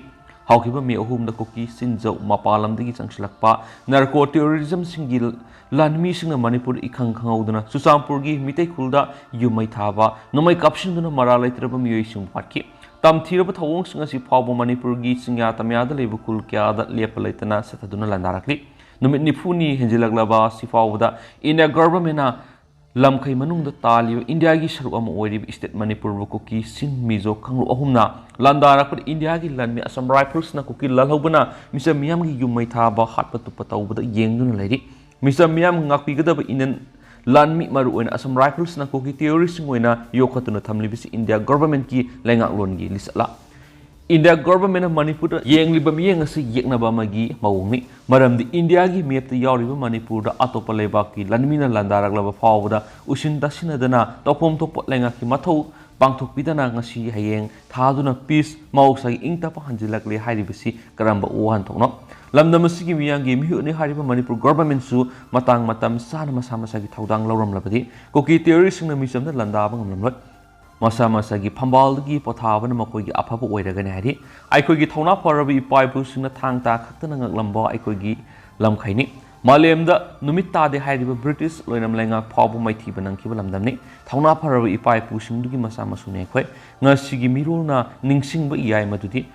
ꯍꯧꯈꯤꯕ ꯃꯦ ꯑꯍꯨꯝꯗ ꯀꯨꯀꯤꯁꯤꯡ ꯃꯄꯥꯟ ꯂꯝꯗꯒꯤ ꯆꯪꯁꯤꯜꯂꯛꯄ narco terrorismꯁꯤꯡꯒꯤ ꯂꯥꯟꯃꯤꯁꯤꯡꯅ ꯃꯅꯤꯄꯨꯔꯗ ꯏꯈꯪ ꯈꯪꯍꯧꯗꯅ ꯆꯨꯔꯆꯥꯟꯄꯨꯔꯒꯤ ꯃꯤꯇꯩ ꯈꯨꯜꯗ ꯌꯨꯝ ꯃꯩ ꯊꯥꯕ, ꯅꯣꯡꯃꯩ ꯀꯥꯞꯁꯤꯟꯗꯨꯅ ꯃꯔꯥꯜ ꯂꯩꯇ꯭ꯔꯕ ꯃꯤꯑꯣꯏꯁꯤꯡꯕꯨ ꯍꯥꯠꯈꯤ꯫ ꯇꯝꯊꯤꯔꯕ ꯊꯧꯑꯣꯡꯁꯤꯡ ꯑꯁꯤ ꯐꯥꯎꯕ ꯃꯅꯤꯄꯨꯔꯒꯤ ꯆꯤꯡꯌꯥ ꯇꯝꯌꯥꯗ ꯂꯩꯕ ꯈꯨꯜ ꯀꯌꯥꯗ ꯂꯦꯞꯄ ꯂꯩꯇꯅ ꯆꯠꯊꯗꯨꯅ ꯂꯥꯟꯗꯥꯔꯛꯂꯤ꯫ ꯅꯨꯃꯤꯠ ꯅꯤꯐꯨꯅꯤ ꯍꯦꯟꯖꯤꯜꯂꯛꯂꯕ ꯑꯁꯤ ꯐꯥꯎꯕꯗ India governmentꯅ ꯂꯝꯈꯩ ꯃꯅꯨꯡꯗ ꯇꯥꯜꯂꯤꯕ ꯏꯟꯗꯤꯌꯥꯒꯤ ꯁꯔꯨꯛ ꯑꯃ ꯑꯣꯏꯔꯤꯕ state ꯃꯅꯤꯄꯨꯔꯕꯨ ꯀꯨꯀꯤ, ꯆꯤꯡ, ꯃꯤꯖꯣ, ꯀꯥꯡꯂꯨꯞ ꯑꯍꯨꯝꯅ ꯂꯥꯟꯗꯥꯔꯛꯄꯗ ꯏꯟꯗꯤꯌꯥꯒꯤ ꯂꯥꯟꯃꯤ Assam Riflesꯅ ꯀꯨꯀꯤ ꯂꯥꯜꯍꯧꯕꯅ ꯃꯤꯆꯝ ꯃꯤꯌꯥꯝꯒꯤ ꯌꯨꯝ ꯃꯩ ꯊꯥꯕ, ꯍꯥꯠꯄ ꯇꯨꯞꯄ ꯇꯧꯕꯗ ꯌꯦꯡꯗꯨꯅ ꯂꯩꯔꯤ꯫ ꯃꯤꯆꯝ ꯃꯤꯌꯥꯝ ꯉꯥꯛꯄꯤꯒꯗꯕ Indian ꯂꯥꯟꯃꯤ, ꯃꯔꯨꯑꯣꯏꯅ Assam Riflesꯅ ꯀꯨꯀꯤ terroristꯁꯤꯡ ꯑꯣꯏꯅ ꯌꯣꯛꯈꯠꯇꯨꯅ ꯊꯝꯂꯤꯕꯁꯤ ꯏꯟꯗꯤꯌꯥ governmentꯀꯤ ꯂꯩꯉꯥꯛꯂꯣꯟꯒꯤ ꯂꯤꯆꯠꯂ? ꯏꯟꯗꯤꯌꯥ governmentꯅ ꯃꯅꯤꯄꯨꯔꯗ ꯌꯦꯡꯂꯤꯕ ꯃꯤꯠꯌꯦꯡ ꯑꯁꯤ ꯌꯦꯛꯅꯕ ꯑꯃꯒꯤ ꯃꯑꯣꯡꯅꯤ꯫ ꯃꯔꯝꯗꯤ ꯏꯟꯗꯤꯌꯥꯒꯤ mapꯇ ꯌꯥꯎꯔꯤꯕ ꯃꯅꯤꯄꯨꯔꯗ ꯑꯇꯣꯞꯄ ꯂꯩꯕꯥꯛꯀꯤ ꯂꯥꯟꯃꯤꯅ ꯂꯥꯟꯗꯥꯔꯛꯂꯕ ꯐꯥꯎꯕꯗ ꯎꯁꯤꯟ ꯇꯥꯁꯤꯟꯅꯗꯅ ꯇꯧꯐꯝ ꯊꯣꯛꯄ ꯂꯩꯉꯥꯛꯀꯤ ꯃꯊꯧ ꯄꯥꯡꯊꯣꯛꯄꯤꯗꯅ ꯉꯁꯤ ꯍꯌꯦꯡ ꯊꯥꯗꯨꯅ peace, ꯃꯍꯧꯁꯥꯒꯤ ꯏꯪ ꯇꯞꯄ ꯍꯟꯖꯤꯜꯂꯛꯂꯦ ꯍꯥꯏꯔꯤꯕꯁꯤ ꯀꯔꯝꯕ ꯋꯥꯍꯟꯊꯣꯛꯅꯣ? ꯂꯝꯗꯝ ꯑꯁꯤꯒꯤ ꯃꯤꯌꯥꯝꯒꯤ ꯃꯤꯍꯨꯠꯅꯤ ꯍꯥꯏꯔꯤꯕ ꯃꯅꯤꯄꯨꯔ ꯒꯣꯚꯔꯟꯃꯦꯟꯠꯁꯨ ꯃꯇꯥꯡ ꯃꯇꯝ ꯆꯥꯅ ꯃꯁꯥ ꯃꯁꯥꯒꯤ ꯊꯧꯗꯥꯡ ꯂꯧꯔꯝꯂꯕꯗꯤ ꯀꯨꯀꯤ ꯇꯦꯔꯣꯔꯤꯁꯁꯤꯡꯅ ꯃꯤꯆꯝꯗ ꯂꯥꯟꯗꯥꯕ ꯉꯝꯂꯝꯂꯣꯏ꯫ ꯃꯁꯥ ꯃꯁꯥꯒꯤ ꯐꯝꯕꯥꯜꯗꯒꯤ ꯄꯣꯊꯥꯕꯅ ꯃꯈꯣꯏꯒꯤ ꯑꯐꯕ ꯑꯣꯏꯔꯒꯅꯤ ꯍꯥꯏꯔꯤ꯫ ꯑꯩꯈꯣꯏꯒꯤ ꯊꯧꯅꯥ ꯐꯔꯕ ꯏꯄꯥ ꯏꯄꯨꯁꯤꯡꯅ ꯊꯥꯡ ꯇꯥ ꯈꯛꯇꯅ ꯉꯛꯂꯝꯕ ꯑꯩꯈꯣꯏꯒꯤ ꯂꯝꯈꯩꯅꯤ꯫ ꯃꯥꯂꯦꯝꯗ ꯅꯨꯃꯤꯠ ꯇꯥꯗꯦ ꯍꯥꯏꯔꯤꯕ ꯕ꯭ꯔꯤꯇꯤꯁ ꯂꯣꯏꯔꯝ ꯂꯩꯉꯥꯛ ꯐꯥꯎꯕ ꯃꯥꯏꯊꯤꯕ ꯅꯪꯈꯤꯕ ꯂꯝꯗꯝꯅꯤ꯫ ꯊꯧꯅꯥ ꯐꯔꯕ ꯏꯄꯥ ꯏꯄꯨꯁꯤꯡꯗꯨꯒꯤ ꯃꯆꯥ ꯃꯁꯨꯅꯤ ꯑꯩꯈꯣꯏ꯫ ꯉꯁꯤꯒꯤ ꯃꯤꯔꯣꯜꯅ ꯅꯤꯡꯁꯤꯡꯕ ꯌꯥꯏ ꯃꯗꯨꯗꯤ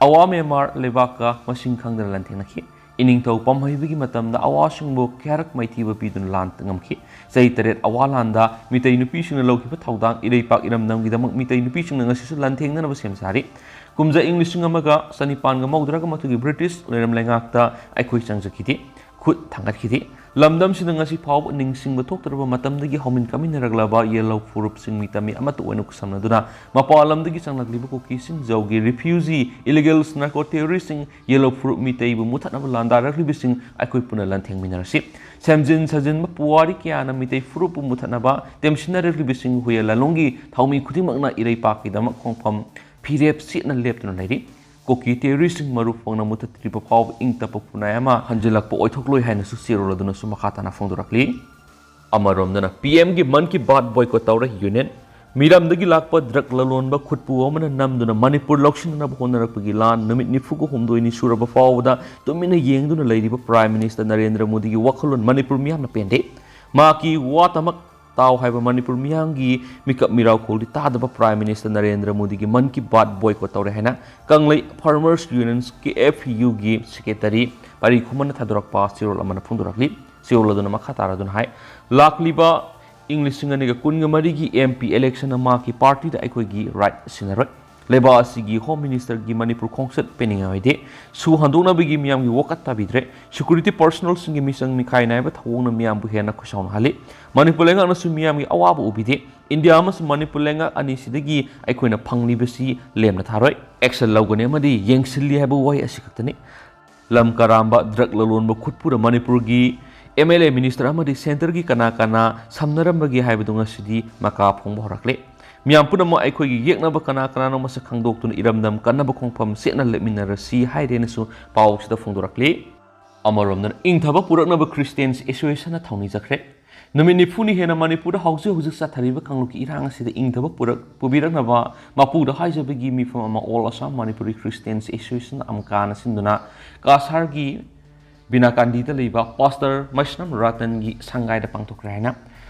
ꯑꯋꯥ ꯃ꯭ꯌꯥꯟꯃꯥꯔ ꯂꯩꯕꯥꯛꯀ ꯃꯁꯤꯡ ꯈꯪꯗꯅ ꯂꯥꯟꯊꯦꯡꯅꯈꯤ꯫ ꯏꯅꯤꯡꯊꯧ ꯄꯥꯝꯍꯩꯕꯒꯤ ꯃꯇꯝꯗ ꯑꯋꯥꯁꯤꯡꯕꯨ ꯀꯌꯥꯔꯛ ꯃꯥꯏꯊꯤꯕ ꯄꯤꯗꯨꯅ ꯂꯥꯟ ꯉꯝꯈꯤ꯫ ꯆꯍꯤ ꯇꯔꯦꯠ ꯑꯋꯥ ꯂꯥꯟꯗ ꯃꯤꯇꯩ ꯅꯨꯄꯤꯁꯤꯡꯅ ꯂꯧꯈꯤꯕ ꯊꯧꯗꯥꯡ ꯏꯔꯩꯄꯥꯛ ꯏꯔꯝꯗꯝꯒꯤꯗꯃꯛ ꯃꯤꯇꯩ ꯅꯨꯄꯤꯁꯤꯡꯅ ꯉꯁꯤꯁꯨ ꯂꯥꯟꯊꯦꯡꯅꯅꯕ ꯁꯦꯝ ꯁꯥꯔꯤ꯫ ꯀꯨꯝꯖꯥ ꯏꯪ ꯂꯤꯁꯤꯡ ꯑꯃꯒ ꯆꯅꯤꯄꯥꯟꯒ ꯃꯧꯗ꯭ꯔꯥꯒ ꯃꯥꯊꯣꯏꯒꯤ ꯕ꯭ꯔꯤꯇꯤꯁ ꯂꯣꯏꯔꯝ ꯂꯩꯉꯥꯛꯇ ꯑꯩꯈꯣꯏ ꯆꯪꯖꯈꯤꯗꯦ, ꯈꯨꯠ ꯊꯥꯡꯒꯠꯈꯤꯗꯦ꯫ ꯂꯝꯗꯝꯁꯤꯗ ꯉꯁꯤ ꯐꯥꯎꯕ ꯅꯤꯡꯁꯤꯡꯕ ꯊꯣꯛꯇ꯭ꯔꯕ ꯃꯇꯝꯗꯒꯤ ꯍꯧꯃꯤꯟ ꯀꯥꯃꯤꯟꯅꯔꯛꯂꯕ ꯌꯦꯜꯍꯧ ꯐꯨꯔꯨꯞꯁꯤꯡ ꯃꯤꯇꯝꯃꯤ ꯑꯃꯠꯇ ꯑꯣꯏꯅ ꯈꯨꯠꯁꯝꯅꯗꯨꯅ ꯃꯄꯥꯟ ꯂꯝꯗꯒꯤ ꯆꯪꯂꯛꯂꯤꯕ ꯀꯨꯀꯤꯁꯤꯡ, ꯖꯧꯒꯤ refugee, illegals, narco terroristꯁꯤꯡ, ꯌꯦꯜꯍꯧ ꯐꯨꯔꯨꯞ ꯃꯤꯇꯩꯕꯨ ꯃꯨꯊꯠꯅꯕ ꯂꯥꯟꯗꯥꯔꯛꯂꯤꯕꯁꯤꯡ ꯑꯩꯈꯣꯏ ꯄꯨꯟꯅ ꯂꯥꯟꯊꯦꯡꯃꯤꯟꯅꯔꯁꯤ꯫ ꯁꯦꯝꯖꯤꯟ ꯁꯥꯖꯤꯟꯕ ꯄꯨꯋꯥꯔꯤ ꯀꯌꯥꯅ ꯃꯤꯇꯩ ꯐꯨꯔꯨꯞꯄꯨ ꯃꯨꯊꯠꯅꯕ ꯇꯦꯝꯁꯤꯟꯅꯔꯛꯂꯤꯕꯁꯤꯡ ꯍꯨꯌꯦꯜ ꯂꯥꯂꯣꯡꯒꯤ ꯊꯧꯃꯤ ꯈꯨꯗꯤꯡꯃꯛꯅ ꯏꯔꯩꯄꯥꯛꯀꯤꯗꯃꯛ ꯈꯣꯡꯐꯝ ꯐꯤꯔꯦꯞ ꯆꯦꯠꯅ ꯂꯦꯞꯇꯨꯅ ꯂꯩꯔꯤ꯫ ꯀꯨꯀꯤ ꯇꯦꯔꯣꯔꯤꯁꯁꯤꯡ ꯃꯔꯨ ꯐꯪꯅ ꯃꯨꯊꯠꯇ꯭ꯔꯤꯕ ꯐꯥꯎꯕ ꯏꯪ ꯇꯞꯄ ꯈꯨꯟꯅꯥꯏ ꯑꯃ ꯍꯟꯖꯤꯜꯂꯛꯄ ꯑꯣꯏꯊꯣꯛꯂꯣꯏ ꯍꯥꯏꯅꯁꯨ ꯆꯦꯔꯣꯜ ꯑꯗꯨꯅꯁꯨ ꯃꯈꯥ ꯇꯥꯅ ꯐꯣꯡꯗꯣꯔꯛꯂꯤ꯫ ꯑꯃꯔꯣꯝꯗꯅ ꯄꯤ ꯑꯦꯝꯒꯤ ꯃꯟ ꯀꯤ ꯕꯥꯠ ꯕꯣꯏꯀꯣꯠ ꯇꯧꯔꯦ ꯌꯨꯅꯤꯌꯟ꯫ ꯃꯤꯔꯝꯗꯒꯤ ꯂꯥꯛꯄ ꯗ꯭ꯔꯒ ꯂꯂꯣꯟꯕ ꯈꯨꯠꯄꯨ ꯑꯃꯅ ꯅꯝꯗꯨꯅ ꯃꯅꯤꯄꯨꯔ ꯂꯧꯁꯤꯟꯅꯅꯕ ꯍꯣꯠꯅꯔꯛꯄꯒꯤ ꯂꯥꯟ ꯅꯨꯃꯤꯠ ꯅꯤꯐꯨꯒ ꯍꯨꯝꯗꯣꯏꯅꯤ ꯁꯨꯔꯕ ꯐꯥꯎꯕꯗ ꯇꯨꯃꯤꯟꯅ ꯌꯦꯡꯗꯨꯅ ꯂꯩꯔꯤꯕ ꯄ꯭ꯔꯥꯏꯝ ꯃꯤꯅꯤꯁꯇꯔ ꯅꯔꯦꯟꯗ꯭ꯔ ꯃꯣꯗꯤꯒꯤ ꯋꯥꯈꯜꯂꯣꯟ ꯃꯅꯤꯄꯨꯔ ꯃꯤꯌꯥꯝꯅ ꯄꯦꯟꯗꯦ꯫ ꯃꯍꯥꯛꯀꯤ ꯋꯥ ꯇꯃꯛ ꯇꯥꯎ ꯍꯥꯏꯕ ꯃꯅꯤꯄꯨꯔ ꯃꯤꯌꯥꯝꯒꯤ ꯃꯤꯀꯞ ꯃꯤꯔꯥꯎꯈꯣꯜꯗꯤ ꯇꯥꯗꯕ ꯄ꯭ꯔꯥꯏꯝ ꯃꯤꯅꯤꯁꯇꯔ ꯅꯔꯦꯟꯗ꯭ꯔ ꯃꯣꯗꯤꯒꯤ ꯃꯟ ꯀꯤ ꯕꯥꯠ ꯕꯣꯏꯀꯣꯠ ꯇꯧꯔꯦ ꯍꯥꯏꯅ ꯀꯪꯂꯩ ꯐꯥꯔꯃꯔꯁ ꯌꯨꯅꯤꯌꯟ, ꯀꯦ ꯑꯦꯐ ꯌꯨꯒꯤ ꯁꯦꯀ꯭ꯔꯦꯇꯔꯤ ꯄꯥꯔꯤ ꯈꯨꯃꯟꯅ ꯊꯥꯗꯣꯔꯛꯄ ꯆꯦꯔꯣꯜ ꯑꯃꯅ ꯐꯣꯡꯗꯣꯔꯛꯂꯤ꯫ ꯆꯦꯔꯣꯜ ꯑꯗꯨꯅ ꯃꯈꯥ ꯇꯥꯔꯗꯨꯅ ꯍꯥꯏ, ꯂꯥꯛꯂꯤꯕ ꯏꯪ ꯂꯤꯁꯤꯡ ꯑꯅꯤꯒ ꯀꯨꯟꯒ ꯃꯔꯤꯒꯤ ꯑꯦꯝ ꯄꯤ ꯏꯂꯦꯛꯁꯟꯗ ꯃꯍꯥꯛꯀꯤ ꯄꯥꯔꯇꯤꯗ ꯑꯩꯈꯣꯏꯒꯤ ꯔꯥꯏꯠ ꯁꯤꯟꯅꯔꯣꯏ꯫ ꯂꯩꯕꯥꯛ ꯑꯁꯤꯒꯤ ꯍꯣꯝ ꯃꯤꯅꯤꯁꯇꯔꯒꯤ ꯃꯅꯤꯄꯨꯔ ꯈꯣꯡꯆꯠ ꯄꯦꯟꯅꯤꯡꯉꯥꯏ ꯑꯣꯏꯗꯦ꯫ ꯁꯨ ꯍꯟꯗꯣꯛꯅꯕꯒꯤ ꯃꯤꯌꯥꯝꯒꯤ ꯋꯥꯀꯠ ꯇꯥꯕꯤꯗ꯭ꯔꯦ꯫ ꯁꯦꯀ꯭ꯌꯨꯔꯤꯇꯤ ꯄꯔꯁꯣꯅꯦꯜꯁꯤꯡꯒꯤ ꯃꯤꯆꯪ ꯃꯤꯈꯥꯏ ꯅꯥꯏꯕ ꯊꯧꯑꯣꯡꯅ ꯃꯤꯌꯥꯝꯕꯨ ꯍꯦꯟꯅ ꯈꯣꯏꯁꯥꯎꯅꯍꯜꯂꯤ꯫ ꯃꯅꯤꯄꯨꯔ ꯂꯩꯉꯥꯛꯅꯁꯨ ꯃꯤꯌꯥꯝꯒꯤ ꯑꯋꯥꯕ ꯎꯕꯤꯗꯦ꯫ ꯏꯟꯗꯤꯌꯥ ꯑꯃꯁꯨꯡ ꯃꯅꯤꯄꯨꯔ ꯂꯩꯉꯥꯛ ꯑꯅꯤꯁꯤꯗꯒꯤ ꯑꯩꯈꯣꯏꯅ ꯐꯪꯂꯤꯕꯁꯤ ꯂꯦꯝꯅ ꯊꯥꯔꯣꯏ꯫ ꯑꯦꯛꯁꯟ ꯂꯧꯒꯅꯤ ꯑꯃꯗꯤ ꯌꯦꯡꯁꯤꯜꯂꯤ ꯍꯥꯏꯕ ꯋꯥꯍꯩ ꯑꯁꯤ ꯈꯛꯇꯅꯤ꯫ ꯂꯝ ꯀꯔꯥꯝꯕ ꯗ꯭ꯔꯒ ꯂꯂꯣꯟꯕ ꯈꯨꯠꯄꯨꯗ ꯃꯅꯤꯄꯨꯔꯒꯤ ꯑꯦꯝ ꯑꯦꯜ ꯑꯦ, ꯃꯤꯅꯤꯁꯇꯔ ꯑꯃꯗꯤ ꯁꯦꯟꯇꯔꯒꯤ ꯀꯅꯥ ꯀꯅꯥ ꯁꯝꯅꯔꯝꯕꯒꯦ ꯍꯥꯏꯕꯗꯨ ꯉꯁꯤꯗꯤ ꯃꯀꯥ ꯐꯣꯡꯕ ꯍꯧꯔꯛꯂꯦ꯫ ꯃꯤꯌꯥꯝ ꯄꯨꯝꯅꯃꯛ ꯑꯩꯈꯣꯏꯒꯤ ꯌꯦꯛꯅꯕ ꯀꯅꯥ ꯀꯅꯥꯅꯣ ꯃꯁꯛ ꯈꯪꯗꯣꯛꯇꯨꯅ ꯏꯔꯝꯗꯝ ꯀꯟꯅꯕ ꯈꯣꯡꯐꯝ ꯆꯦꯠꯅ ꯂꯦꯞꯃꯤꯟꯅꯔꯁꯤ ꯍꯥꯏꯔꯦꯅꯁꯨ ꯄꯥꯎꯁꯤꯗ ꯐꯣꯡꯗꯣꯔꯛꯂꯤ꯫ ꯑꯃꯔꯣꯝꯗꯅ ꯏꯪꯊꯕ ꯄꯨꯔꯛꯅꯕ Christians Association ꯅ ꯊꯧꯅꯤꯖꯈ꯭ꯔꯦ꯫ ꯅꯨꯃꯤꯠ ꯅꯤꯐꯨꯅꯤ ꯍꯦꯟꯅ ꯃꯅꯤꯄꯨꯔꯗ ꯍꯧꯖꯤꯛ ꯍꯧꯖꯤꯛ ꯆꯠꯊꯔꯤꯕ ꯀꯥꯡꯂꯨꯞꯀꯤ ꯏꯔꯥꯡ ꯑꯁꯤꯗ ꯏꯪꯊꯕ ꯄꯨꯔꯛ-, ꯄꯨꯕꯤꯔꯛꯅꯕ ꯃꯄꯨꯗ ꯍꯥꯏꯖꯕꯒꯤ ꯃꯤꯐꯝ ꯑꯃ All Assam Manipuri Christians Association, ꯑꯝꯀꯥꯅ ꯁꯤꯟꯗꯨꯅ ꯀꯁꯥꯔꯒꯤ ꯕꯤꯅꯥꯀꯥꯟꯗꯤꯗ ꯂꯩꯕ ꯄꯥꯁꯇꯔ ꯃꯩꯁꯅꯝ ꯔꯇꯟꯒꯤ ꯁꯪꯒꯥꯏꯗ ꯄꯥꯡꯊꯣꯛꯈ꯭ꯔꯦ ꯍꯥꯏꯅ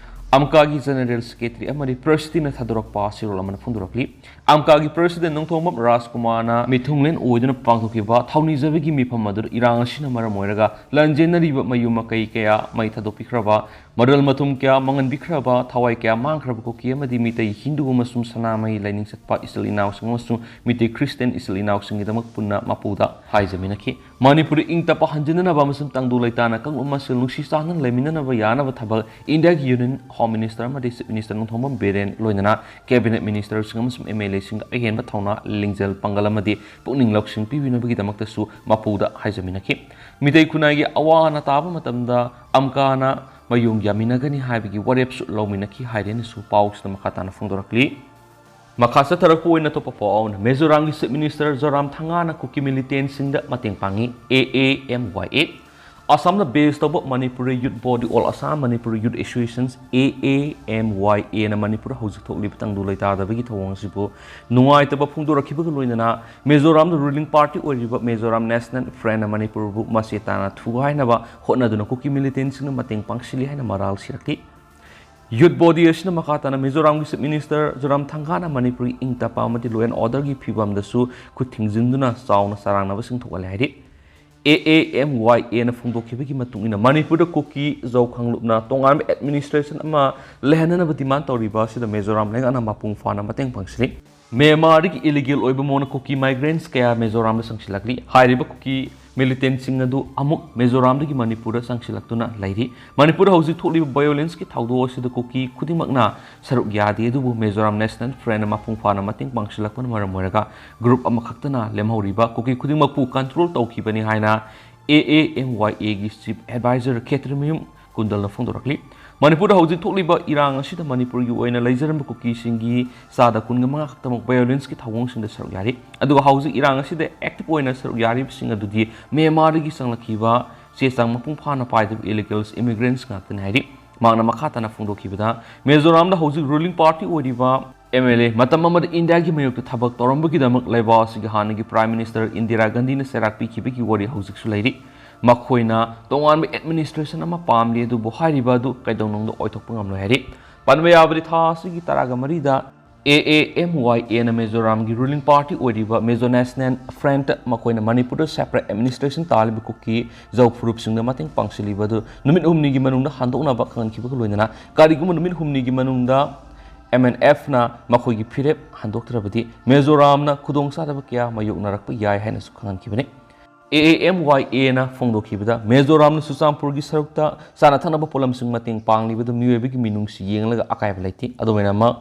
ꯑꯝꯀꯥꯒꯤ General Secretary ꯑꯃꯗꯤ President ꯅ ꯊꯥꯗꯣꯔꯛꯄ ꯆꯦꯔꯣꯜ ꯑꯃꯅ ꯐꯣꯡꯗꯣꯔꯛꯂꯤ꯫ ꯑꯝꯀꯥꯒꯤ President ꯅꯣꯡꯊꯣꯝꯕꯝ ꯔꯥꯖꯀꯨꯃꯥꯔꯅ ꯃꯤꯊꯨꯡꯂꯦꯟ ꯑꯣꯏꯗꯨꯅ ꯄꯥꯡꯊꯣꯛꯈꯤꯕ ꯊꯧꯅꯤꯖꯕꯒꯤ ꯃꯤꯐꯝ ꯑꯗꯨꯗ ꯏꯔꯥꯡ ꯑꯁꯤꯅ ꯃꯔꯝ ꯑꯣꯏꯔꯒ ꯂꯥꯟꯖꯦꯟꯅꯔꯤꯕ ꯃꯌꯨꯝ ꯃꯀꯩ ꯀꯌꯥ ꯃꯩ ꯊꯥꯗꯣꯛꯄꯤꯈ꯭ꯔꯕ, ꯃꯔꯜ ꯃꯊꯨꯝ ꯀꯌꯥ ꯃꯥꯡꯍꯟꯕꯤꯈ꯭ꯔꯕ, ꯊꯋꯥꯏ ꯀꯌꯥ ꯃꯥꯡꯈ꯭ꯔꯕ ꯀꯨꯀꯤ ꯑꯃꯗꯤ ꯃꯤꯇꯩ ꯍꯤꯟꯗꯨ ꯑꯃꯁꯨꯡ ꯁꯅꯥꯃꯍꯤ ꯂꯥꯏꯅꯤꯡ ꯆꯠꯄ ꯏꯆꯤꯜ ꯏꯅꯥꯎꯁꯤꯡ ꯑꯃꯁꯨꯡ ꯃꯤꯇꯩ Christian ꯏꯆꯤꯜ ꯏꯅꯥꯎꯁꯤꯡꯒꯤꯗꯃꯛ ꯄꯨꯟꯅ ꯃꯄꯨꯗ ꯍꯥꯏꯖꯃꯤꯟꯅꯈꯤ꯫ ꯃꯅꯤꯄꯨꯔꯗ ꯏꯪ ꯇꯞꯄ ꯍꯟꯖꯤꯟꯅꯅꯕ ꯑꯃꯁꯨꯡ ꯇꯪꯗꯨ ꯂꯩꯇꯥꯅ ꯀꯥꯡꯂꯨꯞ ꯃꯁꯦꯜ ꯅꯨꯡꯁꯤ ꯆꯥꯟꯅꯅ ꯂꯩꯃꯤꯟꯅꯅꯕ ꯌꯥꯅꯕ ꯊꯕꯛ ꯏꯟꯗꯤꯌꯥꯒꯤ Union Home Minister ꯑꯃꯗꯤ Chief Minister ꯅꯣꯡꯊꯣꯝꯕꯝ ꯕꯤꯔꯦꯟ ꯂꯣꯏꯅꯅ Cabinet Ministerꯁꯤꯡ ꯑꯃꯁꯨꯡ MLAꯁꯤꯡꯗ ꯑꯍꯦꯟꯕ ꯊꯧꯅꯥ, ꯂꯤꯡꯖꯦꯜ, ꯄꯥꯡꯒꯜ ꯑꯃꯗꯤ ꯄꯨꯛꯅꯤꯡ ꯂꯧꯁꯤꯡ ꯄꯤꯕꯤꯅꯕꯒꯤꯗꯃꯛꯇꯁꯨ ꯃꯄꯨꯗ ꯍꯥꯏꯖꯃꯤꯟꯅꯈꯤ꯫ ꯃꯤꯇꯩ ꯈꯨꯟꯅꯥꯏꯒꯤ ꯑꯋꯥ ꯑꯅꯥ ꯇꯥꯕ ꯃꯇꯝꯗ ꯑꯝꯀꯥꯅ ꯃꯌꯣꯡ ꯌꯥꯃꯤꯟꯅꯒꯅꯤ ꯍꯥꯏꯕꯒꯤ ꯋꯥꯔꯦꯞꯁꯨ ꯂꯧꯃꯤꯟꯅꯈꯤ ꯍꯥꯏꯔꯦꯅꯁꯨ ꯄꯥꯎꯁꯤꯗ ꯃꯈꯥ ꯇꯥꯅ ꯐꯣꯡꯗꯣꯔꯛꯂꯤ꯫ ꯃꯈꯥ ꯆꯠꯊꯔꯛꯄ ꯑꯣꯏꯅ ꯑꯇꯣꯞꯄ ꯄꯥꯎ ꯑꯃꯅ, ꯃꯤꯖꯣꯔꯥꯝꯒꯤ Chief Minister ꯖꯣꯔꯥꯝ ꯊꯪꯒꯥꯅ ꯀꯨꯀꯤ militantꯁꯤꯡꯗ ꯃꯇꯦꯡ ꯄꯥꯡꯉꯤ꯫ AAMYA, ꯑꯁꯥꯝꯗ base ꯇꯧꯕ Manipuri Youth Body, All Assam Manipuri Youth Associations, AAMYA ꯅ ꯃꯅꯤꯄꯨꯔꯗ ꯍꯧꯖꯤꯛ ꯊꯣꯛꯂꯤꯕ ꯇꯪꯗꯨ ꯂꯩꯇꯥꯗꯕꯒꯤ ꯊꯧꯑꯣꯡ ꯑꯁꯤꯕꯨ ꯅꯨꯡꯉꯥꯏꯇꯕ ꯐꯣꯡꯗꯣꯔꯛꯈꯤꯕꯒ ꯂꯣꯏꯅꯅ ꯃꯤꯖꯣꯔꯥꯝꯗ ruling party ꯑꯣꯏꯔꯤꯕ Mizoram National Front ꯅ ꯃꯅꯤꯄꯨꯔꯕꯨ ꯃꯆꯦ ꯇꯥꯅ ꯊꯨꯒꯥꯏꯅꯕ ꯍꯣꯠꯅꯗꯨꯅ ꯀꯨꯀꯤ militantꯁꯤꯡꯅ ꯃꯇꯦꯡ ꯄꯥꯡꯁꯤꯜꯂꯤ ꯍꯥꯏꯅ ꯃꯔꯥꯜ ꯁꯤꯔꯛꯂꯤ꯫ Youth Body ꯑꯁꯤꯅ ꯃꯈꯥ ꯇꯥꯅ ꯃꯤꯖꯣꯔꯥꯝꯒꯤ Chief Minister ꯖꯣꯔꯥꯝ ꯊꯪꯒꯥꯅ ꯃꯅꯤꯄꯨꯔꯒꯤ ꯏꯪ ꯇꯞꯄ ꯑꯃꯗꯤ law and orderꯒꯤ ꯐꯤꯕꯝꯗꯁꯨ ꯈꯨꯠ ꯊꯤꯡꯖꯤꯟꯗꯨꯅ ꯆꯥꯎꯅ ꯆꯔꯥꯡꯅꯕꯁꯤꯡ ꯊꯣꯛꯍꯜꯂꯦ ꯍꯥꯏꯔꯤ꯫ AAMYA ꯅ ꯐꯣꯡꯗꯣꯛꯈꯤꯕꯒꯤ ꯃꯇꯨꯡ ꯏꯟꯅ, ꯃꯅꯤꯄꯨꯔꯗ ꯀꯨꯀꯤ ꯖꯧ ꯀꯥꯡꯂꯨꯞꯅ ꯇꯣꯉꯥꯟꯕ administration ꯑꯃ ꯂꯩꯍꯟꯅꯅꯕ demand ꯇꯧꯔꯤꯕ ꯑꯁꯤꯗ ꯃꯤꯖꯣꯔꯥꯝ ꯂꯩꯉꯥꯛꯅ ꯃꯄꯨꯡ ꯐꯥꯅ ꯃꯇꯦꯡ ꯄꯥꯡꯁꯤꯜꯂꯤ꯫ ꯃ꯭ꯌꯥꯟꯃꯥꯔꯗꯒꯤ illegal ꯑꯣꯏꯕ ꯃꯑꯣꯡꯗ ꯀꯨꯀꯤ migrants ꯀꯌꯥ ꯃꯤꯖꯣꯔꯥꯝꯗ ꯆꯪꯁꯤꯜꯂꯛꯂꯤ꯫ ꯍꯥꯏꯔꯤꯕ ꯀꯨꯀꯤ militantꯁꯤꯡ ꯑꯗꯨ ꯑꯃꯨꯛ ꯃꯤꯖꯣꯔꯥꯝꯗꯒꯤ ꯃꯅꯤꯄꯨꯔꯗ ꯆꯪꯁꯤꯜꯂꯛꯇꯨꯅ ꯂꯩꯔꯤ꯫ ꯃꯅꯤꯄꯨꯔꯗ ꯍꯧꯖꯤꯛ ꯊꯣꯛꯂꯤꯕ violenceꯀꯤ ꯊꯧꯗꯣꯛ ꯑꯁꯤꯗ ꯀꯨꯀꯤ ꯈꯨꯗꯤꯡꯃꯛꯅ ꯁꯔꯨꯛ ꯌꯥꯗꯦ, ꯑꯗꯨꯕꯨ Mizoram National Front ꯅ ꯃꯄꯨꯡ ꯐꯥꯅ ꯃꯇꯦꯡ ꯄꯥꯡꯁꯤꯜꯂꯛꯄꯅ ꯃꯔꯝ ꯑꯣꯏꯔꯒ group ꯑꯃꯈꯛꯇꯅ ꯂꯦꯝꯍꯧꯔꯤꯕ ꯀꯨꯀꯤ ꯈꯨꯗꯤꯡꯃꯛꯄꯨ control ꯇꯧꯈꯤꯕꯅꯤ ꯍꯥꯏꯅ AAMYA ꯒꯤ Chief Advisor ꯈꯦꯇ꯭ꯔꯤꯃꯌꯨꯝ ꯀꯨꯟꯗꯜꯅ ꯐꯣꯡꯗꯣꯔꯛꯂꯤ꯫ ꯃꯅꯤꯄꯨꯔꯗ ꯍꯧꯖꯤꯛ ꯊꯣꯛꯂꯤꯕ ꯏꯔꯥꯡ ꯑꯁꯤꯗ ꯃꯅꯤꯄꯨꯔꯒꯤ ꯑꯣꯏꯅ ꯂꯩꯖꯔꯝꯕ ꯀꯨꯀꯤꯁꯤꯡꯒꯤ ꯆꯥꯗ ꯀꯨꯟꯒ ꯃꯉꯥ ꯈꯛꯇꯃꯛ violenceꯀꯤ ꯊꯧꯑꯣꯡꯁꯤꯡꯗ ꯁꯔꯨꯛ ꯌꯥꯔꯤ꯫ ꯑꯗꯨꯒ ꯍꯧꯖꯤꯛ ꯏꯔꯥꯡ ꯑꯁꯤꯗ active ꯑꯣꯏꯅ ꯁꯔꯨꯛ ꯌꯥꯔꯤꯕꯁꯤꯡ ꯑꯗꯨꯗꯤ ꯃ꯭ꯌꯥꯟꯃꯥꯔꯗꯒꯤ ꯆꯪꯂꯛꯈꯤꯕ ꯆꯦ ꯆꯥꯡ ꯃꯄꯨꯡ ꯐꯥꯅ ꯄꯥꯏꯗꯕ illegal immigrants ꯉꯥꯛꯇꯅꯤ ꯍꯥꯏꯔꯤ꯫ ꯃꯍꯥꯛꯅ ꯃꯈꯥ ꯇꯥꯅ ꯐꯣꯡꯗꯣꯛꯈꯤꯕꯗ, ꯃꯤꯖꯣꯔꯥꯝꯗ ꯍꯧꯖꯤꯛ ruling party ꯑꯣꯏꯔꯤꯕ MLA, ꯃꯇꯝ ꯑꯃꯗ ꯏꯟꯗꯤꯌꯥꯒꯤ ꯃꯥꯌꯣꯛꯇ ꯊꯕꯛ ꯇꯧꯔꯝꯕꯒꯤꯗꯃꯛ ꯂꯩꯕꯥꯛ ꯑꯁꯤꯒꯤ ꯍꯥꯟꯅꯒꯤ Prime Minister ꯏꯟꯗꯤꯔꯥ ꯒꯥꯟꯙꯤꯅ ꯆꯩꯔꯥꯛ ꯄꯤꯈꯤꯕꯒꯤ ꯋꯥꯔꯤ ꯍꯧꯖꯤꯛꯁꯨ ꯂꯩꯔꯤ꯫ ꯃꯈꯣꯏꯅ ꯇꯣꯉꯥꯟꯕ administration ꯑꯃ ꯄꯥꯝꯂꯤ, ꯑꯗꯨꯕꯨ ꯍꯥꯏꯔꯤꯕ ꯑꯗꯨ ꯀꯩꯗꯧꯅꯨꯡꯗ ꯑꯣꯏꯊꯣꯛꯄ ꯉꯝꯂꯣꯏ ꯍꯥꯏꯔꯤ꯫ ꯄꯟꯕ ꯌꯥꯕꯗꯤ, ꯊꯥ ꯑꯁꯤꯒꯤ ꯇꯔꯥꯒ ꯃꯔꯤꯗ AAMYAꯅ ꯃꯤꯖꯣꯔꯥꯝꯒꯤ ruling party ꯑꯣꯏꯔꯤꯕ Mizo National Front, ꯃꯈꯣꯏꯅ ꯃꯅꯤꯄꯨꯔꯗ separate administration ꯇꯥꯜꯂꯤꯕ ꯀꯨꯀꯤ ꯖꯧ ꯐꯨꯔꯨꯞꯁꯤꯡꯗ ꯃꯇꯦꯡ ꯄꯥꯡꯁꯤꯜꯂꯤꯕ ꯑꯗꯨ ꯅꯨꯃꯤꯠ ꯍꯨꯝꯅꯤꯒꯤ ꯃꯅꯨꯡꯗ ꯍꯟꯗꯣꯛꯅꯕ ꯈꯪꯍꯟꯈꯤꯕꯒ ꯂꯣꯏꯅꯅ, ꯀꯔꯤꯒꯨꯝꯕ ꯅꯨꯃꯤꯠ ꯍꯨꯝꯅꯤꯒꯤ ꯃꯅꯨꯡꯗ MNFꯅ ꯃꯈꯣꯏꯒꯤ ꯐꯤꯔꯦꯞ ꯍꯟꯗꯣꯛꯇ꯭ꯔꯕꯗꯤ ꯃꯤꯖꯣꯔꯥꯝꯅ ꯈꯨꯗꯣꯡꯆꯥꯗꯕ ꯀꯌꯥ ꯃꯥꯌꯣꯛꯅꯔꯛꯄ ꯌꯥꯏ ꯍꯥꯏꯅꯁꯨ ꯈꯪꯍꯟꯈꯤꯕꯅꯤ꯫ AAMYAꯅ ꯐꯣꯡꯗꯣꯛꯈꯤꯕꯗ, ꯃꯤꯖꯣꯔꯥꯝꯅ ꯆꯨꯔꯆꯥꯟꯄꯨꯔꯒꯤ ꯁꯔꯨꯛꯇ ꯆꯥꯅ ꯊꯛꯅꯕ ꯄꯣꯠꯂꯝꯁꯤꯡ ꯃꯇꯦꯡ ꯄꯥꯡꯂꯤꯕꯗꯨ ꯃꯤꯑꯣꯏꯕꯒꯤ ꯃꯤꯅꯨꯡꯁꯤ ꯌꯦꯡꯂꯒ ꯑꯀꯥꯏꯕ ꯂꯩꯇꯦ꯫ ꯑꯗꯨꯝ ꯑꯣꯏꯅꯃꯛ,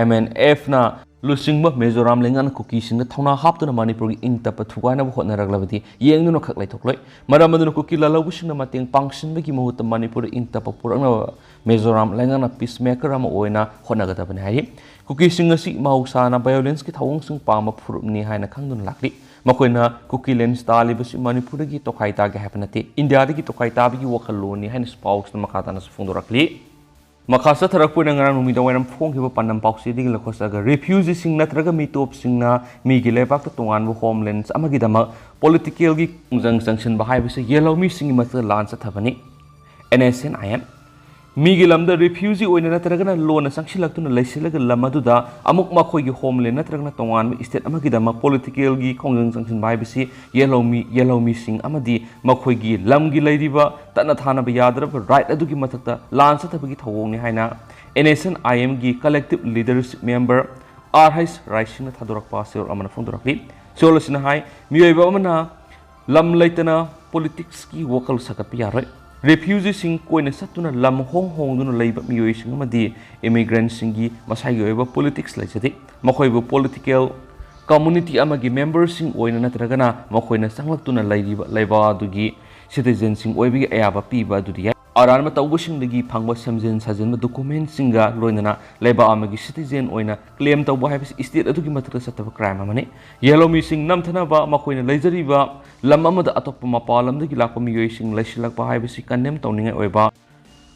MNFꯅ ꯂꯨꯆꯤꯡꯕ ꯃꯤꯖꯣꯔꯥꯝ ꯂꯩꯉꯥꯛꯅ ꯀꯨꯀꯤꯁꯤꯡꯗ ꯊꯧꯅꯥ ꯍꯥꯞꯇꯨꯅ ꯃꯅꯤꯄꯨꯔꯒꯤ ꯏꯪ ꯇꯞꯄ ꯊꯨꯒꯥꯏꯅꯕ ꯍꯣꯠꯅꯔꯛꯂꯕꯗꯤ ꯌꯦꯡꯗꯨꯅ ꯈꯛ ꯂꯩꯊꯣꯛꯂꯣꯏ꯫ ꯃꯔꯝ ꯑꯗꯨꯅ ꯀꯨꯀꯤ ꯂꯥꯜꯍꯧꯕꯁꯤꯡꯅ ꯃꯇꯦꯡ ꯄꯥꯡꯁꯤꯟꯕꯒꯤ ꯃꯍꯨꯠꯇ ꯃꯅꯤꯄꯨꯔꯗ ꯏꯪ ꯇꯞꯄ ꯄꯨꯔꯛꯅꯕ ꯃꯤꯖꯣꯔꯥꯝ ꯂꯩꯉꯥꯛꯅ peacemaker ꯑꯃ ꯑꯣꯏꯅ ꯍꯣꯠꯅꯒꯗꯕꯅꯤ ꯍꯥꯏꯔꯤ꯫ ꯀꯨꯀꯤꯁꯤꯡ ꯑꯁꯤ ꯃꯍꯧꯁꯥꯅ violenceꯀꯤ ꯊꯧꯑꯣꯡꯁꯤꯡ ꯄꯥꯝꯕ ꯐꯨꯔꯨꯞꯅꯤ ꯍꯥꯏꯅ ꯈꯪꯗꯨꯅ ꯂꯥꯛꯂꯤ꯫ ꯃꯈꯣꯏꯅ ꯀꯨꯀꯤꯂꯦꯟꯁ ꯇꯥꯜꯂꯤꯕꯁꯤ ꯃꯅꯤꯄꯨꯔꯗꯒꯤ ꯇꯣꯈꯥꯏ ꯇꯥꯒꯦ ꯍꯥꯏꯕ ꯅꯠꯇꯦ, ꯏꯟꯗꯤꯌꯥꯗꯒꯤ ꯇꯣꯈꯥꯏ ꯇꯥꯕꯒꯤ ꯋꯥꯈꯜꯂꯣꯟꯅꯤ ꯍꯥꯏꯅꯁꯨ ꯄꯥꯎꯁꯤꯅ ꯃꯈꯥ ꯇꯥꯅꯁꯨ ꯐꯣꯡꯗꯣꯔꯛꯂꯤ꯫ ꯃꯈꯥ ꯆꯠꯊꯔꯛꯄ ꯑꯣꯏꯅ ꯉꯔꯥꯡ ꯅꯨꯃꯤꯗꯥꯡ ꯋꯥꯏꯔꯝ ꯐꯣꯡꯈꯤꯕ ꯄꯥꯟꯗꯝ ꯄꯥꯎꯆꯦꯗꯒꯤ ꯂꯧꯈꯠꯆꯔꯒ, refugeeꯁꯤꯡ ꯅꯠꯇ꯭ꯔꯒ ꯃꯤꯇꯣꯞꯁꯤꯡꯅ ꯃꯤꯒꯤ ꯂꯩꯕꯥꯛꯇ ꯇꯣꯉꯥꯟꯕ homelands ꯑꯃꯒꯤꯗꯃꯛ politicalꯒꯤ ꯈꯣꯡꯖꯪ ꯆꯪꯁꯤꯟꯕ ꯍꯥꯏꯕꯁꯤ ꯌꯦꯜꯍꯧꯃꯤꯁꯤꯡꯒꯤ ꯃꯊꯛꯇ ꯂꯥꯟ ꯆꯠꯊꯕꯅꯤ꯫ NSNIM꯫ ꯃꯤꯒꯤ ꯂꯝꯗ refugee ꯑꯣꯏꯅ ꯅꯠꯇ꯭ꯔꯒꯅ ꯂꯣꯟꯅ ꯆꯪꯁꯤꯜꯂꯛꯇꯨꯅ ꯂꯩꯁꯤꯜꯂꯒ ꯂꯝ ꯑꯗꯨꯗ ꯑꯃꯨꯛ ꯃꯈꯣꯏꯒꯤ homeland ꯅꯠꯇ꯭ꯔꯒꯅ ꯇꯣꯉꯥꯟꯕ state ꯑꯃꯒꯤꯗꯃꯛ politicalꯒꯤ ꯈꯣꯡꯖꯪ ꯆꯪꯁꯤꯟꯕ ꯍꯥꯏꯕꯁꯤ ꯌꯦꯜꯍꯧꯃꯤ, ꯌꯦꯜꯍꯧꯃꯤꯁꯤꯡ ꯑꯃꯗꯤ ꯃꯈꯣꯏꯒꯤ ꯂꯝꯒꯤ ꯂꯩꯔꯤꯕ ꯇꯠꯅ ꯊꯥꯅꯕ ꯌꯥꯗ꯭ꯔꯕ right ꯑꯗꯨꯒꯤ ꯃꯊꯛꯇ ꯂꯥꯟ ꯆꯠꯊꯕꯒꯤ ꯊꯧꯑꯣꯡꯅꯤ ꯍꯥꯏꯅ NSNIMꯒꯤ collective leadership member R H ꯔꯥꯏꯁꯤꯡꯅ ꯊꯥꯗꯣꯔꯛꯄ ꯆꯦꯔꯣꯜ ꯑꯃꯅ ꯐꯣꯡꯗꯣꯔꯛꯂꯤ꯫ ꯆꯦꯔꯣꯜ ꯑꯁꯤꯅ ꯍꯥꯏ, ꯃꯤꯑꯣꯏꯕ ꯑꯃꯅ ꯂꯝ ꯂꯩꯇꯅ politicsꯀꯤ ꯋꯥꯈꯜ ꯁꯥꯒꯠꯄ ꯌꯥꯔꯣꯏ꯫ Refugeeꯁꯤꯡ ꯀꯣꯏꯅ ꯆꯠꯇꯨꯅ ꯂꯝ ꯍꯣꯡ ꯍꯣꯡꯗꯨꯅ ꯂꯩꯕ ꯃꯤꯑꯣꯏꯁꯤꯡ ꯑꯃꯗꯤ immigrantꯁꯤꯡꯒꯤ ꯃꯁꯥꯒꯤ ꯑꯣꯏꯕ politics ꯂꯩꯖꯗꯦ꯫ ꯃꯈꯣꯏꯕꯨ political community ꯑꯃꯒꯤ memberꯁꯤꯡ ꯑꯣꯏꯅ ꯅꯠꯇ꯭ꯔꯒꯅ ꯃꯈꯣꯏꯅ ꯆꯪꯂꯛꯇꯨꯅ ꯂꯩꯔꯤꯕ ꯂꯩꯕꯥꯛ ꯑꯗꯨꯒꯤ citizenꯁꯤꯡ ꯑꯣꯏꯕꯒꯤ ꯑꯌꯥꯕ ꯄꯤꯕ ꯑꯗꯨꯗꯤ ꯌꯥꯏ꯫ ꯑꯔꯥꯟꯕ ꯇꯧꯕꯁꯤꯡꯗꯒꯤ ꯐꯪꯕ ꯁꯦꯝꯖꯤꯟ ꯁꯥꯖꯤꯟꯕ ꯗꯣꯀꯨꯃꯦꯟꯁꯤꯡꯒ ꯂꯣꯏꯅꯅ ꯂꯩꯕꯥꯛ ꯑꯃꯒꯤ ꯁꯤꯇꯤꯖꯦꯟ ꯑꯣꯏꯅ ꯀ꯭ꯂꯦꯝ ꯇꯧꯕ ꯍꯥꯏꯕꯁꯤ ꯁ꯭ꯇꯦꯠ ꯑꯗꯨꯒꯤ ꯃꯊꯛꯇ ꯆꯠꯇꯕ ꯀ꯭ꯔꯥꯏꯝ ꯑꯃꯅꯤ꯫ ꯌꯦꯜꯍꯧꯃꯤꯁꯤꯡ ꯅꯝꯊꯅꯕ ꯃꯈꯣꯏꯅ ꯂꯩꯖꯔꯤꯕ ꯂꯝ ꯑꯃꯗ ꯑꯇꯣꯞꯄ ꯃꯄꯥꯟ ꯂꯝꯗꯒꯤ ꯂꯥꯛꯄ ꯃꯤꯑꯣꯏꯁꯤꯡ ꯂꯩꯁꯤꯜꯂꯛꯄ ꯍꯥꯏꯕꯁꯤ ꯀꯟꯗꯦꯝ ꯇꯧꯅꯤꯡꯉꯥꯏ ꯑꯣꯏꯕ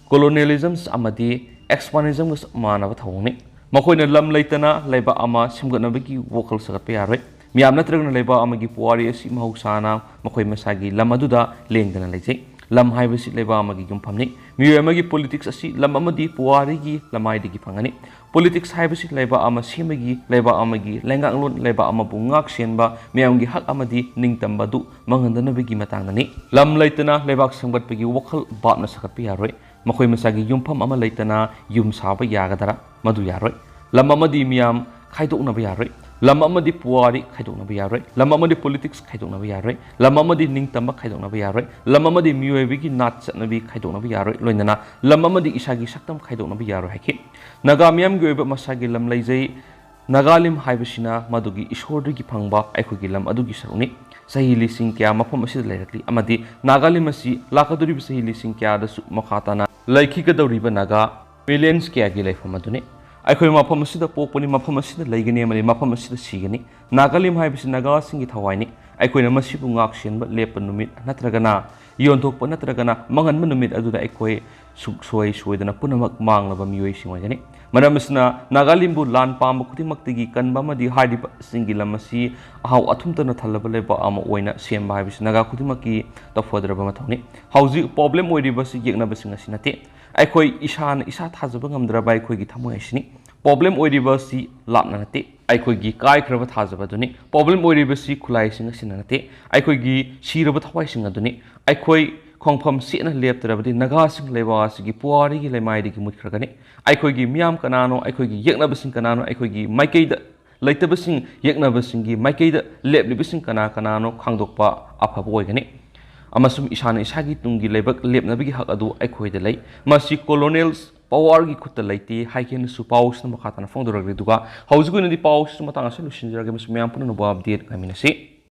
ꯀꯣꯂꯣꯅꯤꯌꯦꯂꯤꯖꯝ ꯑꯃꯗꯤ ꯑꯦꯛꯁꯄꯥꯟꯁꯤꯖꯝꯒ ꯆꯞ ꯃꯥꯟꯅꯕ ꯊꯧꯑꯣꯡꯅꯤ꯫ ꯃꯈꯣꯏꯅ ꯂꯝ ꯂꯩꯇꯅ ꯂꯩꯕꯥꯛ ꯑꯃ ꯁꯦꯝꯒꯠꯅꯕꯒꯤ ꯋꯥꯈꯜ ꯁꯥꯒꯠꯄ ꯌꯥꯔꯣꯏ꯫ ꯃꯤꯌꯥꯝ ꯅꯠꯇ꯭ꯔꯒꯅ ꯂꯩꯕꯥꯛ ꯑꯃꯒꯤ ꯄꯨꯋꯥꯔꯤ ꯑꯁꯤ ꯃꯍꯧꯁꯥꯅ ꯃꯈꯣꯏ ꯃꯁꯥꯒꯤ ꯂꯝ ꯑꯗꯨꯗ ꯂꯦꯡꯗꯅ ꯂꯩꯖꯩ꯫ ꯂꯝ ꯍꯥꯏꯕꯁꯤ ꯂꯩꯕꯥꯛ ꯑꯃꯒꯤ ꯌꯨꯝꯐꯝꯅꯤ꯫ ꯃꯤꯑꯣꯏ ꯑꯃꯒꯤ ꯄꯣꯂꯤꯇꯤꯛꯁ ꯑꯁꯤ ꯂꯝ ꯑꯃꯗꯤ ꯄꯨꯋꯥꯔꯤꯒꯤ ꯂꯃꯥꯏꯗꯒꯤ ꯐꯪꯒꯅꯤ꯫ ꯄꯣꯂꯤꯇꯤꯛꯁ ꯍꯥꯏꯕꯁꯤ ꯂꯩꯕꯥꯛ ꯑꯃ ꯁꯦꯝꯕꯒꯤ, ꯂꯩꯕꯥꯛ ꯑꯃꯒꯤ ꯂꯩꯉꯥꯛꯂꯣꯟ, ꯂꯩꯕꯥꯛ ꯑꯃꯕꯨ ꯉꯥꯛ ꯁꯦꯟꯕ, ꯃꯤꯌꯥꯝꯒꯤ ꯍꯛ ꯑꯃꯗꯤ ꯅꯤꯡꯇꯝꯕ ꯑꯗꯨ ꯃꯥꯡꯍꯟꯗꯅꯕꯒꯤ ꯃꯇꯥꯡꯗꯅꯤ꯫ ꯂꯝ ꯂꯩꯇꯅ ꯂꯩꯕꯥꯛ ꯁꯦꯝꯒꯠꯄꯒꯤ ꯋꯥꯈꯜ ꯚꯥꯞꯅ ꯁꯥꯒꯠꯄ ꯌꯥꯔꯣꯏ꯫ ꯃꯈꯣꯏ ꯃꯁꯥꯒꯤ ꯌꯨꯝꯐꯝ ꯑꯃ ꯂꯩꯇꯅ ꯌꯨꯝ ꯁꯥꯕ ꯌꯥꯒꯗꯔꯥ? ꯃꯗꯨ ꯌꯥꯔꯣꯏ꯫ ꯂꯝ ꯑꯃꯗꯤ ꯃꯤꯌꯥꯝ ꯈꯥꯏꯗꯣꯛꯅꯕ ꯌꯥꯔꯣꯏ꯫ ꯂꯝ ꯑꯃꯗꯤ ꯄꯨꯋꯥꯔꯤ ꯈꯥꯏꯗꯣꯛꯅꯕ ꯌꯥꯔꯣꯏ꯫ ꯂꯝ ꯑꯃꯗꯤ ꯄꯣꯂꯤꯇꯤꯛꯁ ꯈꯥꯏꯗꯣꯛꯅꯕ ꯌꯥꯔꯣꯏ꯫ ꯂꯝ ꯑꯃꯗꯤ ꯅꯤꯡꯇꯝꯕ ꯈꯥꯏꯗꯣꯛꯅꯕ ꯌꯥꯔꯣꯏ꯫ ꯂꯝ ꯑꯃꯗꯤ ꯃꯤꯑꯣꯏꯕꯒꯤ ꯅꯥꯠ ꯆꯠꯅꯕꯤ ꯈꯥꯏꯗꯣꯛꯅꯕ ꯌꯥꯔꯣꯏ꯫ ꯂꯣꯏꯅꯅ ꯂꯝ ꯑꯃꯗꯤ ꯏꯁꯥꯒꯤ ꯁꯛꯇꯝ ꯈꯥꯏꯗꯣꯛꯅꯕ ꯌꯥꯔꯣꯏ ꯍꯥꯏꯈꯤ꯫ ꯅꯥꯒꯥ ꯃꯤꯌꯥꯝꯒꯤ ꯑꯣꯏꯕ ꯃꯁꯥꯒꯤ ꯂꯝ ꯂꯩꯖꯩ꯫ ꯅꯥꯒꯥꯂꯤꯝ ꯍꯥꯏꯕꯁꯤꯅ ꯃꯗꯨꯒꯤ ꯏꯁꯣꯔꯗꯒꯤ ꯐꯪꯕ ꯑꯩꯈꯣꯏꯒꯤ ꯂꯝ ꯑꯗꯨꯒꯤ ꯁꯔꯨꯛꯅꯤ꯫ ꯆꯍꯤ ꯂꯤꯁꯤꯡ ꯀꯌꯥ ꯃꯐꯝ ꯑꯁꯤꯗ ꯂꯩꯔꯛꯂꯤ ꯑꯃꯗꯤ ꯅꯥꯒꯥꯂꯤꯝ ꯑꯁꯤ ꯂꯥꯛꯀꯗꯧꯔꯤꯕ ꯆꯍꯤ ꯂꯤꯁꯤꯡ ꯀꯌꯥꯗꯁꯨ ꯃꯈꯥ ꯇꯥꯅ ꯂꯩꯈꯤꯒꯗꯧꯔꯤꯕ ꯅꯥꯒꯥ ꯃꯤꯂꯤꯌꯟꯁ ꯀꯌꯥꯒꯤ ꯂꯩꯐꯝ ꯑꯗꯨꯅꯤ꯫ ꯑꯩꯈꯣꯏ ꯃꯐꯝ ꯑꯁꯤꯗ ꯄꯣꯛꯄꯅꯤ, ꯃꯐꯝ ꯑꯁꯤꯗ ꯂꯩꯒꯅꯤ ꯑꯃꯗꯤ ꯃꯐꯝ ꯑꯁꯤꯗ ꯁꯤꯒꯅꯤ꯫ ꯅꯥꯒꯥꯂꯤꯝ ꯍꯥꯏꯕꯁꯤ ꯅꯥꯒꯥꯁꯤꯡꯒꯤ ꯊꯋꯥꯏꯅꯤ꯫ ꯑꯩꯈꯣꯏꯅ ꯃꯁꯤꯕꯨ ꯉꯥꯛ ꯁꯦꯟꯕ ꯂꯦꯞꯄ ꯅꯨꯃꯤꯠ ꯅꯠꯇ꯭ꯔꯒꯅ ꯌꯣꯟꯊꯣꯛꯄ ꯅꯠꯇ꯭ꯔꯒꯅ ꯃꯥꯡꯍꯟꯕ ꯅꯨꯃꯤꯠ ꯑꯗꯨꯗ ꯑꯩꯈꯣꯏ ꯁꯨꯛꯁꯣꯏ ꯁꯣꯏꯗꯅ ꯄꯨꯝꯅꯃꯛ ꯃꯥꯡꯂꯕ ꯃꯤꯑꯣꯏꯁꯤꯡ ꯑꯣꯏꯒꯅꯤ꯫ ꯃꯔꯝ ꯑꯁꯤꯅ ꯅꯥꯒꯥꯂꯤꯝꯕꯨ ꯂꯥꯟ ꯄꯥꯝꯕ ꯈꯨꯗꯤꯡꯃꯛꯇꯒꯤ ꯀꯟꯕ ꯑꯃꯗꯤ ꯍꯥꯏꯔꯤꯕꯁꯤꯡꯒꯤ ꯂꯝ ꯑꯁꯤ ꯑꯍꯥꯎ ꯑꯊꯨꯝꯇꯅ ꯊꯜꯂꯕ ꯂꯩꯕꯥꯛ ꯑꯃ ꯑꯣꯏꯅ ꯁꯦꯝꯕ ꯍꯥꯏꯕꯁꯤ ꯅꯥꯒꯥ ꯈꯨꯗꯤꯡꯃꯛꯀꯤ ꯇꯧꯐꯗ꯭ꯔꯕ ꯃꯊꯧꯅꯤ꯫ ꯍꯧꯖꯤꯛ ꯄ꯭ꯔꯣꯕ꯭ꯂꯦꯝ ꯑꯣꯏꯔꯤꯕꯁꯤ ꯌꯦꯛꯅꯕꯁꯤꯡ ꯑꯁꯤ ꯅꯠꯇꯦ꯫ ꯑꯩꯈꯣꯏ ꯏꯁꯥꯅ ꯏꯁꯥ ꯊꯥꯖꯕ ꯉꯝꯗ꯭ꯔꯕ ꯑꯩꯈꯣꯏꯒꯤ ꯊꯃꯣꯏ ꯑꯁꯤꯅꯤ꯫ ꯄ꯭ꯔꯣꯕ꯭ꯂꯦꯝ ꯑꯣꯏꯔꯤꯕꯁꯤ ꯂꯥꯞꯅ ꯅꯠꯇꯦ, ꯑꯩꯈꯣꯏꯒꯤ ꯀꯥꯏꯈ꯭ꯔꯕ ꯊꯥꯖꯕ ꯑꯗꯨꯅꯤ꯫ ꯄ꯭ꯔꯣꯕ꯭ꯂꯦꯝ ꯑꯣꯏꯔꯤꯕꯁꯤ ꯈꯨꯠꯂꯥꯏꯁꯤꯡ ꯑꯁꯤꯅ ꯅꯠꯇꯦ, ꯑꯩꯈꯣꯏꯒꯤ ꯁꯤꯔꯕ ꯊꯋꯥꯏꯁꯤꯡ ꯑꯗꯨꯅꯤ꯫ ꯑꯩꯈꯣꯏ ꯈꯣꯡꯐꯝ ꯆꯦꯠꯅ ꯂꯦꯞꯇ꯭ꯔꯕꯗꯤ ꯅꯥꯒꯥꯁꯤꯡ ꯂꯩꯕꯥꯛ ꯑꯁꯤꯒꯤ ꯄꯨꯋꯥꯔꯤꯒꯤ ꯂꯩꯃꯥꯏꯗꯒꯤ ꯃꯨꯠꯈ꯭ꯔꯒꯅꯤ꯫ ꯑꯩꯈꯣꯏꯒꯤ ꯃꯤꯌꯥꯝ ꯀꯅꯥꯅꯣ, ꯑꯩꯈꯣꯏꯒꯤ ꯌꯦꯛꯅꯕꯁꯤꯡ ꯀꯅꯥꯅꯣ, ꯑꯩꯈꯣꯏꯒꯤ ꯃꯥꯏꯀꯩꯗ ꯂꯩꯇꯕꯁꯤꯡ, ꯌꯦꯛꯅꯕꯁꯤꯡꯒꯤ ꯃꯥꯏꯀꯩꯗ ꯂꯦꯞꯂꯤꯕꯁꯤꯡ ꯀꯅꯥ ꯀꯅꯥꯅꯣ ꯈꯪꯗꯣꯛꯄ ꯑꯐꯕ ꯑꯣꯏꯒꯅꯤ꯫ ꯑꯃꯁꯨꯡ ꯏꯁꯥꯅ ꯏꯁꯥꯒꯤ ꯇꯨꯡꯒꯤ ꯂꯩꯕꯥꯛ ꯂꯦꯞꯅꯕꯒꯤ ꯍꯛ ꯑꯗꯨ ꯑꯩꯈꯣꯏꯗ ꯂꯩ꯫ ꯃꯁꯤ ꯀꯣꯂꯣꯅꯤꯌꯦꯜ ꯄꯋꯥꯔꯒꯤ ꯈꯨꯠꯇ ꯂꯩꯇꯦ ꯍꯥꯏꯒꯦꯅꯁꯨ ꯄꯥꯎꯁꯤꯅ ꯃꯈꯥ ꯇꯥꯅ ꯐꯣꯡꯗꯣꯔꯛꯂꯤ꯫ ꯑꯗꯨꯒ ꯍꯧꯖꯤꯛ ꯑꯣꯏꯅꯗꯤ ꯄꯥꯎꯁꯤꯁꯨ ꯃꯇꯥꯡ ꯑꯁꯤꯗ ꯂꯣꯏꯁꯤꯟꯖꯔꯒꯦ꯫ ꯃꯁꯤ ꯃꯌꯥꯝ ꯄꯨꯝꯅꯃꯛ ꯑꯞꯗꯦꯠ ꯉꯥꯏꯃꯤꯟꯅꯁꯤ꯫